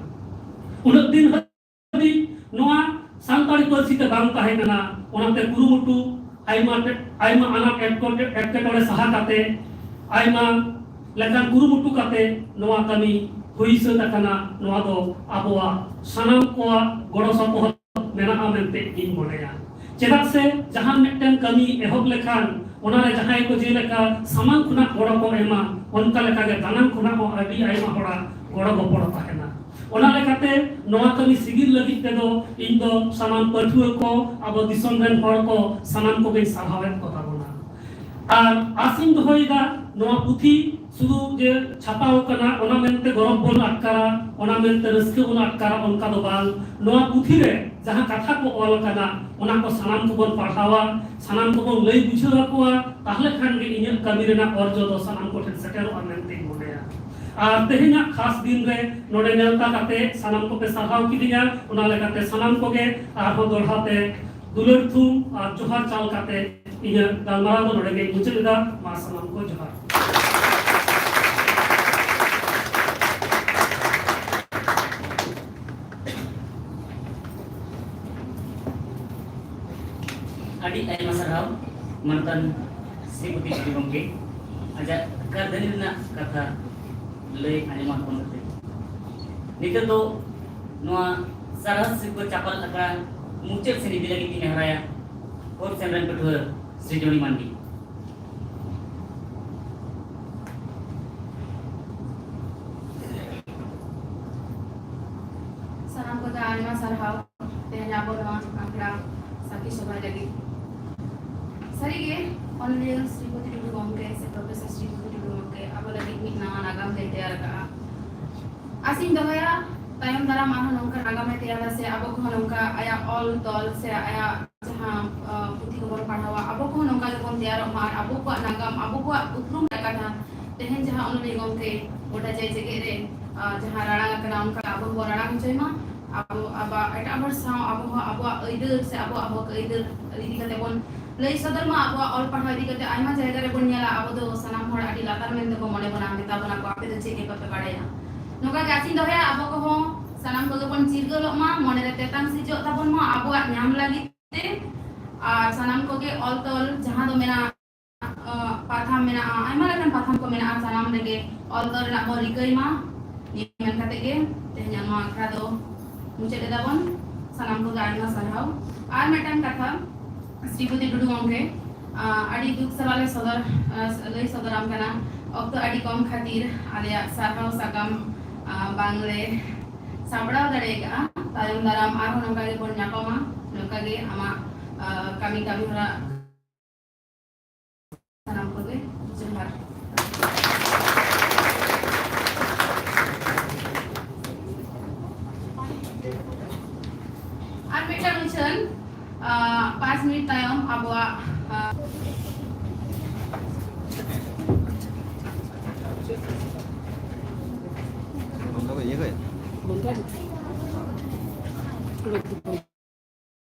ᱩᱱᱟᱹᱜ ᱫᱤᱱ ᱦᱟᱹᱵᱤᱡ ᱱᱚᱣᱟ ᱥᱟᱱᱛᱟᱲᱤ ᱯᱟᱹᱨᱥᱤ ᱛᱮ ᱵᱟᱝ ᱛᱟᱦᱮᱸ ᱠᱟᱱᱟ, ᱚᱱᱟᱛᱮ ᱠᱩᱨᱩᱢᱩᱴᱩ ᱟᱭᱢᱟ ᱴᱮ-, ᱟᱭᱢᱟ ᱟᱱᱟᱴ ᱮᱴᱠᱮᱴᱚᱬᱮ, ᱮᱴᱠᱮᱴᱚᱬᱮ ᱥᱟᱦᱟ ᱠᱟᱛᱮ, ᱟᱭᱢᱟ ᱞᱮᱠᱟᱱ ᱠᱩᱨᱩᱢᱩᱴᱩ ᱠᱟᱛᱮ ᱱᱚᱣᱟ ᱠᱟᱹᱢᱤ ᱦᱩᱭ ᱥᱟᱹᱛ ᱟᱠᱟᱱᱟ᱾ ᱱᱚᱣᱟ ᱫᱚ ᱟᱵᱚᱣᱟᱜ ᱥᱟᱱᱟᱢ ᱠᱚᱣᱟᱜ ᱜᱚᱲᱚ ᱥᱚᱯᱚᱦᱚᱫ ᱢᱮᱱᱟᱜᱼᱟ ᱢᱮᱱᱛᱮ ᱤᱧ ᱢᱚᱱᱮᱭᱟ᱾ ᱪᱮᱫᱟᱜ ᱥᱮ ᱡᱟᱦᱟᱱ ᱢᱤᱫᱴᱮᱱ ᱠᱟᱹᱢᱤ ᱮᱦᱚᱵ ᱞᱮᱠᱷᱟᱱ ᱚᱱᱟᱨᱮ ᱡᱟᱦᱟᱸᱭ ᱠᱚ ᱡᱮᱞᱮᱠᱟ ᱥᱟᱢᱟᱝ ᱠᱷᱚᱱᱟᱜ ᱜᱚᱲᱚ ᱠᱚ ᱮᱢᱟ, ᱚᱱᱠᱟ ᱞᱮᱠᱟᱜᱮ ᱫᱟᱱᱟᱝ ᱠᱷᱚᱱᱟᱜ ᱦᱚᱸ ᱟᱹᱰᱤ ᱟᱭᱢᱟ ᱦᱚᱲᱟᱜ ᱜᱚᱲᱚ ᱜᱚᱯᱚᱲᱚ ᱛᱟᱦᱮᱱᱟ᱾ ᱚᱱᱟ ᱞᱮᱠᱟᱛᱮ ᱱᱚᱣᱟ ᱠᱟᱹᱢᱤ ᱥᱤᱜᱤᱞ ᱞᱟᱹᱜᱤᱫ ᱛᱮᱫᱚ ᱤᱧ ᱫᱚ ᱥᱟᱱᱟᱢ ᱯᱟᱹᱴᱷᱩᱣᱟᱹ ᱠᱚ, ᱟᱵᱚ ᱫᱤᱥᱚᱢ ᱨᱮᱱ ᱦᱚᱲ ᱠᱚ, ᱥᱟᱱᱟᱢ ᱠᱚᱜᱮᱧ ᱥᱟᱨᱦᱟᱣᱮᱫ ᱠᱚ ᱛᱟᱵᱚᱱᱟ᱾ ᱟᱨ ᱟᱥᱤᱧ ᱫᱚᱦᱚᱭᱮᱫᱟ, ᱱᱚᱣᱟ ᱯᱩᱛᱷᱤ ᱥᱩᱫᱷᱩ ᱡᱮ ᱪᱷᱟᱯᱟᱣ ᱠᱟᱱᱟ, ᱚᱱᱟ ᱢᱮᱱᱛᱮ ᱜᱚᱨᱚᱵᱽ ᱵᱚᱱ ᱟᱴᱠᱟᱨᱟ, ᱚᱱᱟ ᱢᱮᱱᱛᱮ ᱨᱟᱹᱥᱠᱟᱹ ᱵᱚᱱ ᱟᱴᱠᱟᱨᱟ, ᱚᱱᱠᱟ ᱫᱚ ᱵᱟᱝ᱾ ᱱᱚᱣᱟ ᱯᱩᱛᱷᱤ ᱨᱮ ᱡᱟᱦᱟᱸ ᱠᱟᱛᱷᱟ ᱠᱚ ᱚᱞ ᱟᱠᱟᱱᱟ, ᱚᱱᱟ ᱠᱚ ᱥᱟᱱᱟᱢ ᱠᱚᱵᱚᱱ ᱯᱟᱲᱦᱟᱣᱟ, ᱥᱟᱱᱟᱢ ᱠᱚᱵᱚᱱ ᱞᱟᱹᱭ ᱵᱩᱡᱷᱟᱹᱣ ᱟᱠᱚᱣᱟ, ᱛᱟᱦᱞᱮ ᱠᱷᱟᱱ ᱜᱮ ᱤᱧᱟᱹᱜ ᱠᱟᱹᱢᱤ ᱨᱮᱱᱟᱜ ᱚᱨᱡᱚ ᱫᱚ ᱥᱟᱱᱟᱢ ᱠᱚᱴᱷᱮᱱ ᱥᱮᱴᱮᱨᱚᱜᱼᱟ ᱢᱮᱱᱛᱮᱧ ᱢᱚᱱᱮᱭᱟ᱾ ᱟᱨ ᱛᱮᱦᱮᱧᱟᱜ ᱠᱷᱟᱥ ᱫᱤᱱ ᱨᱮ ᱱᱚᱰᱮ ᱱᱮᱣᱛᱟ ᱠᱟᱛᱮ ᱥᱟᱱᱟᱢ ᱠᱚᱯᱮ ᱥᱟᱨᱦᱟᱣ ᱠᱤᱫᱤᱧᱟ, ᱚᱱᱟ ᱞᱮᱠᱟᱛᱮ ᱥᱟᱱᱟᱢ ᱠᱚᱜᱮ ᱟᱨᱦᱚᱸ ᱫᱚᱲᱦᱟ ᱛᱮ ᱫᱩᱞᱟᱹᱲ ᱛᱷᱩᱢ ᱟᱨ ᱡᱚᱦᱟᱨ ᱪᱟᱞ ᱠᱟᱛᱮ ᱤᱧᱟᱹᱜ ᱜᱟᱞᱢᱟᱨᱟᱣ ᱫᱚ ᱱᱚᱰᱮ ᱜᱮᱧ ᱢᱩᱪᱟᱹᱫ ᱮᱫᱟ᱾ ᱢᱟ ᱥᱟᱱᱟᱢ ᱠᱚ ᱡᱚᱦᱟᱨ᱾ ᱟᱹᱰᱤ ᱟᱭᱢᱟ ᱥᱟᱨᱦᱟᱣ ᱢᱟᱱᱚᱛᱟᱱ ᱥᱨᱤᱯᱚᱛᱤ ᱴᱩᱰᱩ ᱜᱚᱢᱠᱮ, ᱟᱡᱟᱜ ᱠᱟᱹᱨᱫᱷᱟᱹᱱᱤ ᱨᱮᱱᱟᱜ ᱠᱟᱛᱷᱟ ᱞᱟᱹᱭ ᱟᱸᱡᱚᱢᱟᱫ ᱵᱚᱱ ᱠᱷᱟᱹᱛᱤᱨ᱾ ᱱᱤᱛᱚᱜ ᱫᱚ ᱱᱚᱣᱟ ᱥᱟᱨᱦᱟᱣ ᱥᱤᱨᱯᱟᱹ ᱪᱟᱯᱟᱞ ᱟᱠᱷᱲᱟ ᱢᱩᱪᱟᱹᱫ ᱥᱮᱱ ᱤᱫᱤ ᱞᱟᱹᱜᱤᱫ ᱤᱧ ᱱᱮᱦᱚᱨᱟᱭᱟ ᱦᱚᱨ ᱥᱮᱱ ᱨᱮᱱ ᱯᱟᱹᱴᱷᱩᱣᱟᱹ ᱥᱨᱤᱡᱚᱱᱤ ᱢᱟᱱᱰᱤ᱾ ᱥᱟᱱᱟᱢ ᱠᱚᱜᱮ ᱟᱭᱢᱟ ᱥᱟᱨᱦᱟᱣ ᱛᱮᱦᱮᱧ ᱟᱵᱚ ᱱᱚᱣᱟ ᱟᱠᱷᱲᱟ ᱥᱟᱹᱠᱷᱤ ᱥᱚᱵᱷᱟ ᱞᱟᱹᱜᱤᱫ᱾ ᱥᱟᱹᱨᱤᱜᱮ ᱚᱱᱚᱞᱤᱭᱟᱹ ᱥᱨᱤᱯᱚᱛᱤ ᱴᱩᱰᱩ ᱜᱚᱢᱠᱮ ᱥᱮ ᱯᱨᱚᱯᱷᱮᱥᱚᱨ ᱥᱨᱤᱯᱚᱛᱤ ᱴᱩᱰᱩ ᱜᱚᱢᱠᱮ ᱟᱵᱚ ᱞᱟᱹᱜᱤᱫ ᱢᱤᱫ ᱱᱟᱣᱟ ᱱᱟᱜᱟᱢ ᱜᱮᱭ ᱛᱮᱭᱟᱨ ᱟᱠᱟᱫᱼᱟ᱾ ᱟᱥᱤᱧ ᱫᱚᱦᱚᱭᱟ, ᱛᱟᱭᱚᱢ ᱫᱟᱨᱟᱢ ᱟᱨᱦᱚᱸ ᱱᱚᱝᱠᱟ ᱱᱟᱜᱟᱢᱮ ᱛᱮᱭᱟᱨᱟ ᱥᱮ ᱟᱵᱚ ᱠᱚᱦᱚᱸ ᱱᱚᱝᱠᱟ ᱟᱭᱟᱜ ᱚᱞ ᱛᱚᱞ ᱥᱮ ᱟᱭᱟᱜ ᱡᱟᱦᱟᱸ, ᱟᱸ, ᱯᱩᱛᱷᱤ ᱠᱚᱵᱚᱱ ᱯᱟᱲᱦᱟᱣᱟ, ᱟᱵᱚ ᱠᱚᱦᱚᱸ ᱱᱚᱝᱠᱟ ᱜᱮᱵᱚᱱ ᱛᱮᱭᱟᱨᱚᱜ ᱢᱟ ᱟᱨ ᱟᱵᱚ ᱠᱚᱣᱟᱜ ᱱᱟᱜᱟᱢ, ᱟᱵᱚ ᱠᱚᱣᱟᱜ ᱩᱯᱨᱩᱢ ᱨᱮᱭᱟᱜ ᱠᱟᱛᱷᱟ ᱛᱮᱦᱮᱧ ᱡᱟᱦᱟᱸ ᱚᱱᱚᱞᱤᱭᱟᱹ ᱜᱚᱢᱠᱮ ᱜᱚᱴᱟ ᱡᱮ ᱡᱮᱜᱮᱛ ᱨᱮ, ᱟᱸ, ᱡᱟᱦᱟᱸ ᱨᱟᱲᱟᱝ ᱟᱠᱟᱱᱟ, ᱚᱱᱠᱟ ᱟᱵᱚ ᱦᱚᱸᱵᱚᱱ ᱨᱟᱲᱟᱝ ᱦᱚᱪᱚᱭ ᱢᱟ᱾ ᱟᱵᱚ ᱟᱵᱚᱣᱟᱜ ᱮᱴᱟᱜ ᱦᱚᱲ ᱥᱟᱶ ᱟᱵᱚ ᱦᱚᱸ ᱟᱵᱚᱣᱟᱜ ᱟᱹᱭᱫᱟᱹᱨ ᱥᱮ ᱟᱵᱚᱣᱟᱜ ᱦᱚᱠ ᱟᱹᱭᱫᱟᱹᱨ ᱤᱫᱤ ᱠᱟᱛᱮ ᱵᱚᱱ ᱞᱟᱹᱭ ᱥᱚᱫᱚᱨ ᱢᱟ᱾ ᱟᱵᱚᱣᱟᱜ ᱚᱞ ᱯᱟᱲᱦᱟᱣ ᱤᱫᱤ ᱠᱟᱛᱮ ᱟᱭᱢᱟ ᱡᱟᱭᱜᱟ ᱨᱮᱵᱚᱱ ᱧᱮᱞᱟ, ᱟᱵᱚ ᱫᱚ ᱥᱟᱱᱟᱢ ᱦᱚᱲ ᱟᱹᱰᱤ ᱞᱟᱛᱟᱨ ᱢᱮᱱᱛᱮ ᱠᱚ ᱢᱚᱱᱮ ᱵᱚᱱᱟ, ᱢᱮᱛᱟ ᱵᱚᱱᱟ ᱠᱚ, "ᱟᱯᱮ ᱫᱚ ᱪᱮᱫ ᱜᱮ ᱵᱟᱯᱮ ᱵᱟᱲᱟᱭᱟ?" ᱱᱚᱝᱠᱟ ᱜᱮ ᱟᱥᱤᱧ ᱫᱚᱦᱚᱭᱟ, ᱟᱵᱚ ᱠᱚᱦᱚᱸ ᱥᱟᱱᱟᱢ ᱠᱚᱜᱮ ᱵᱚᱱ ᱪᱤᱨᱜᱟᱹᱞᱚᱜ ᱢᱟ, ᱢᱚᱱᱮ ᱨᱮ ᱛᱮᱛᱟᱝ ᱥᱤᱨᱡᱟᱹᱜ ᱛᱟᱵᱚᱱ ᱢᱟ ᱟᱵᱚᱣᱟᱜ ᱧᱟᱢ ᱞᱟᱹᱜᱤᱫ ᱛᱮ᱾ ᱟᱨ ᱥᱟᱱᱟᱢ ᱠᱚᱜᱮ ᱚᱞ ᱛᱚᱞ ᱡᱟᱦᱟᱸ ᱫᱚ ᱢᱮᱱᱟᱜᱼᱟ, ᱟᱸ, ᱯᱟᱛᱷᱟᱢ ᱢᱮᱱᱟᱜᱼᱟ, ᱟᱭᱢᱟ ᱞᱮᱠᱟᱱ ᱯᱟᱛᱷᱟᱢ ᱠᱚ ᱢᱮᱱᱟᱜᱼᱟ, ᱥᱟᱱᱟᱢ ᱨᱮᱜᱮ ᱚᱞ ᱛᱚᱞ ᱨᱮᱱᱟᱜ ᱵᱚᱱ ᱨᱤᱠᱟᱹᱭ ᱢᱟ᱾ ᱱᱤᱭᱟᱹ ᱢᱮᱱ ᱠᱟᱛᱮ ᱜᱮ ᱛᱮᱦᱮᱧᱟᱜ ᱱᱚᱣᱟ ᱟᱠᱷᱲᱟ ᱫᱚ ᱢᱩᱪᱟᱹᱫ ᱮᱫᱟ ᱵᱚᱱ᱾ ᱥᱟᱱᱟᱢ ᱠᱚᱜᱮ ᱟᱭᱢᱟ ᱥᱟᱨᱦᱟᱣ᱾ ᱟᱨ ᱢᱤᱫᱴᱟᱝ ᱠᱟᱛᱷᱟ, ᱥᱨᱤᱯᱚᱛᱤ ᱴᱩᱰᱩ ᱜᱚᱢᱠᱮ, ᱟᱸ, ᱟᱹᱰᱤ ᱫᱩᱠ ᱥᱟᱞᱟᱜ ᱞᱮ ᱥᱚᱫᱚᱨ, ᱟᱸ, ᱞᱟᱹᱭ ᱥᱚᱫᱚᱨᱟᱢ ᱠᱟᱱᱟ, ᱚᱠᱛᱚ ᱟᱹᱰᱤ ᱠᱚᱢ ᱠᱷᱟᱹᱛᱤᱨ ᱟᱞᱮᱭᱟᱜ ᱥᱟᱨᱦᱟᱣ ᱥᱟᱠᱟᱢ, ᱟᱸ, ᱵᱟᱝᱞᱮ ᱥᱟᱯᱲᱟᱣ ᱫᱟᱲᱮ ᱟᱠᱟᱫᱼᱟ᱾ ᱛᱟᱭᱚᱢ ᱫᱟᱨᱟᱢ ᱟᱨᱦᱚᱸ ᱱᱚᱝᱠᱟ ᱜᱮᱵᱚᱱ ᱧᱟᱯᱟᱢᱟ, ᱱᱚᱝᱠᱟ ᱜᱮ ᱟᱢᱟᱜ, ᱟᱸ, ᱠᱟᱹᱢᱤ ᱠᱟᱹᱢᱤ ᱦᱚᱨᱟ ᱥᱟᱱᱟᱢ ᱠᱚᱜᱮ ᱡᱚᱦᱟᱨ᱾ ᱟᱨ ᱢᱤᱫᱴᱟᱝ ᱩᱪᱷᱟᱹᱱ, ᱟᱸ, ᱯᱟᱸᱪ ᱢᱤᱱᱤᱴ ᱛᱟᱭᱚᱢ ᱟᱵᱚᱣᱟᱜ, ᱟᱸ,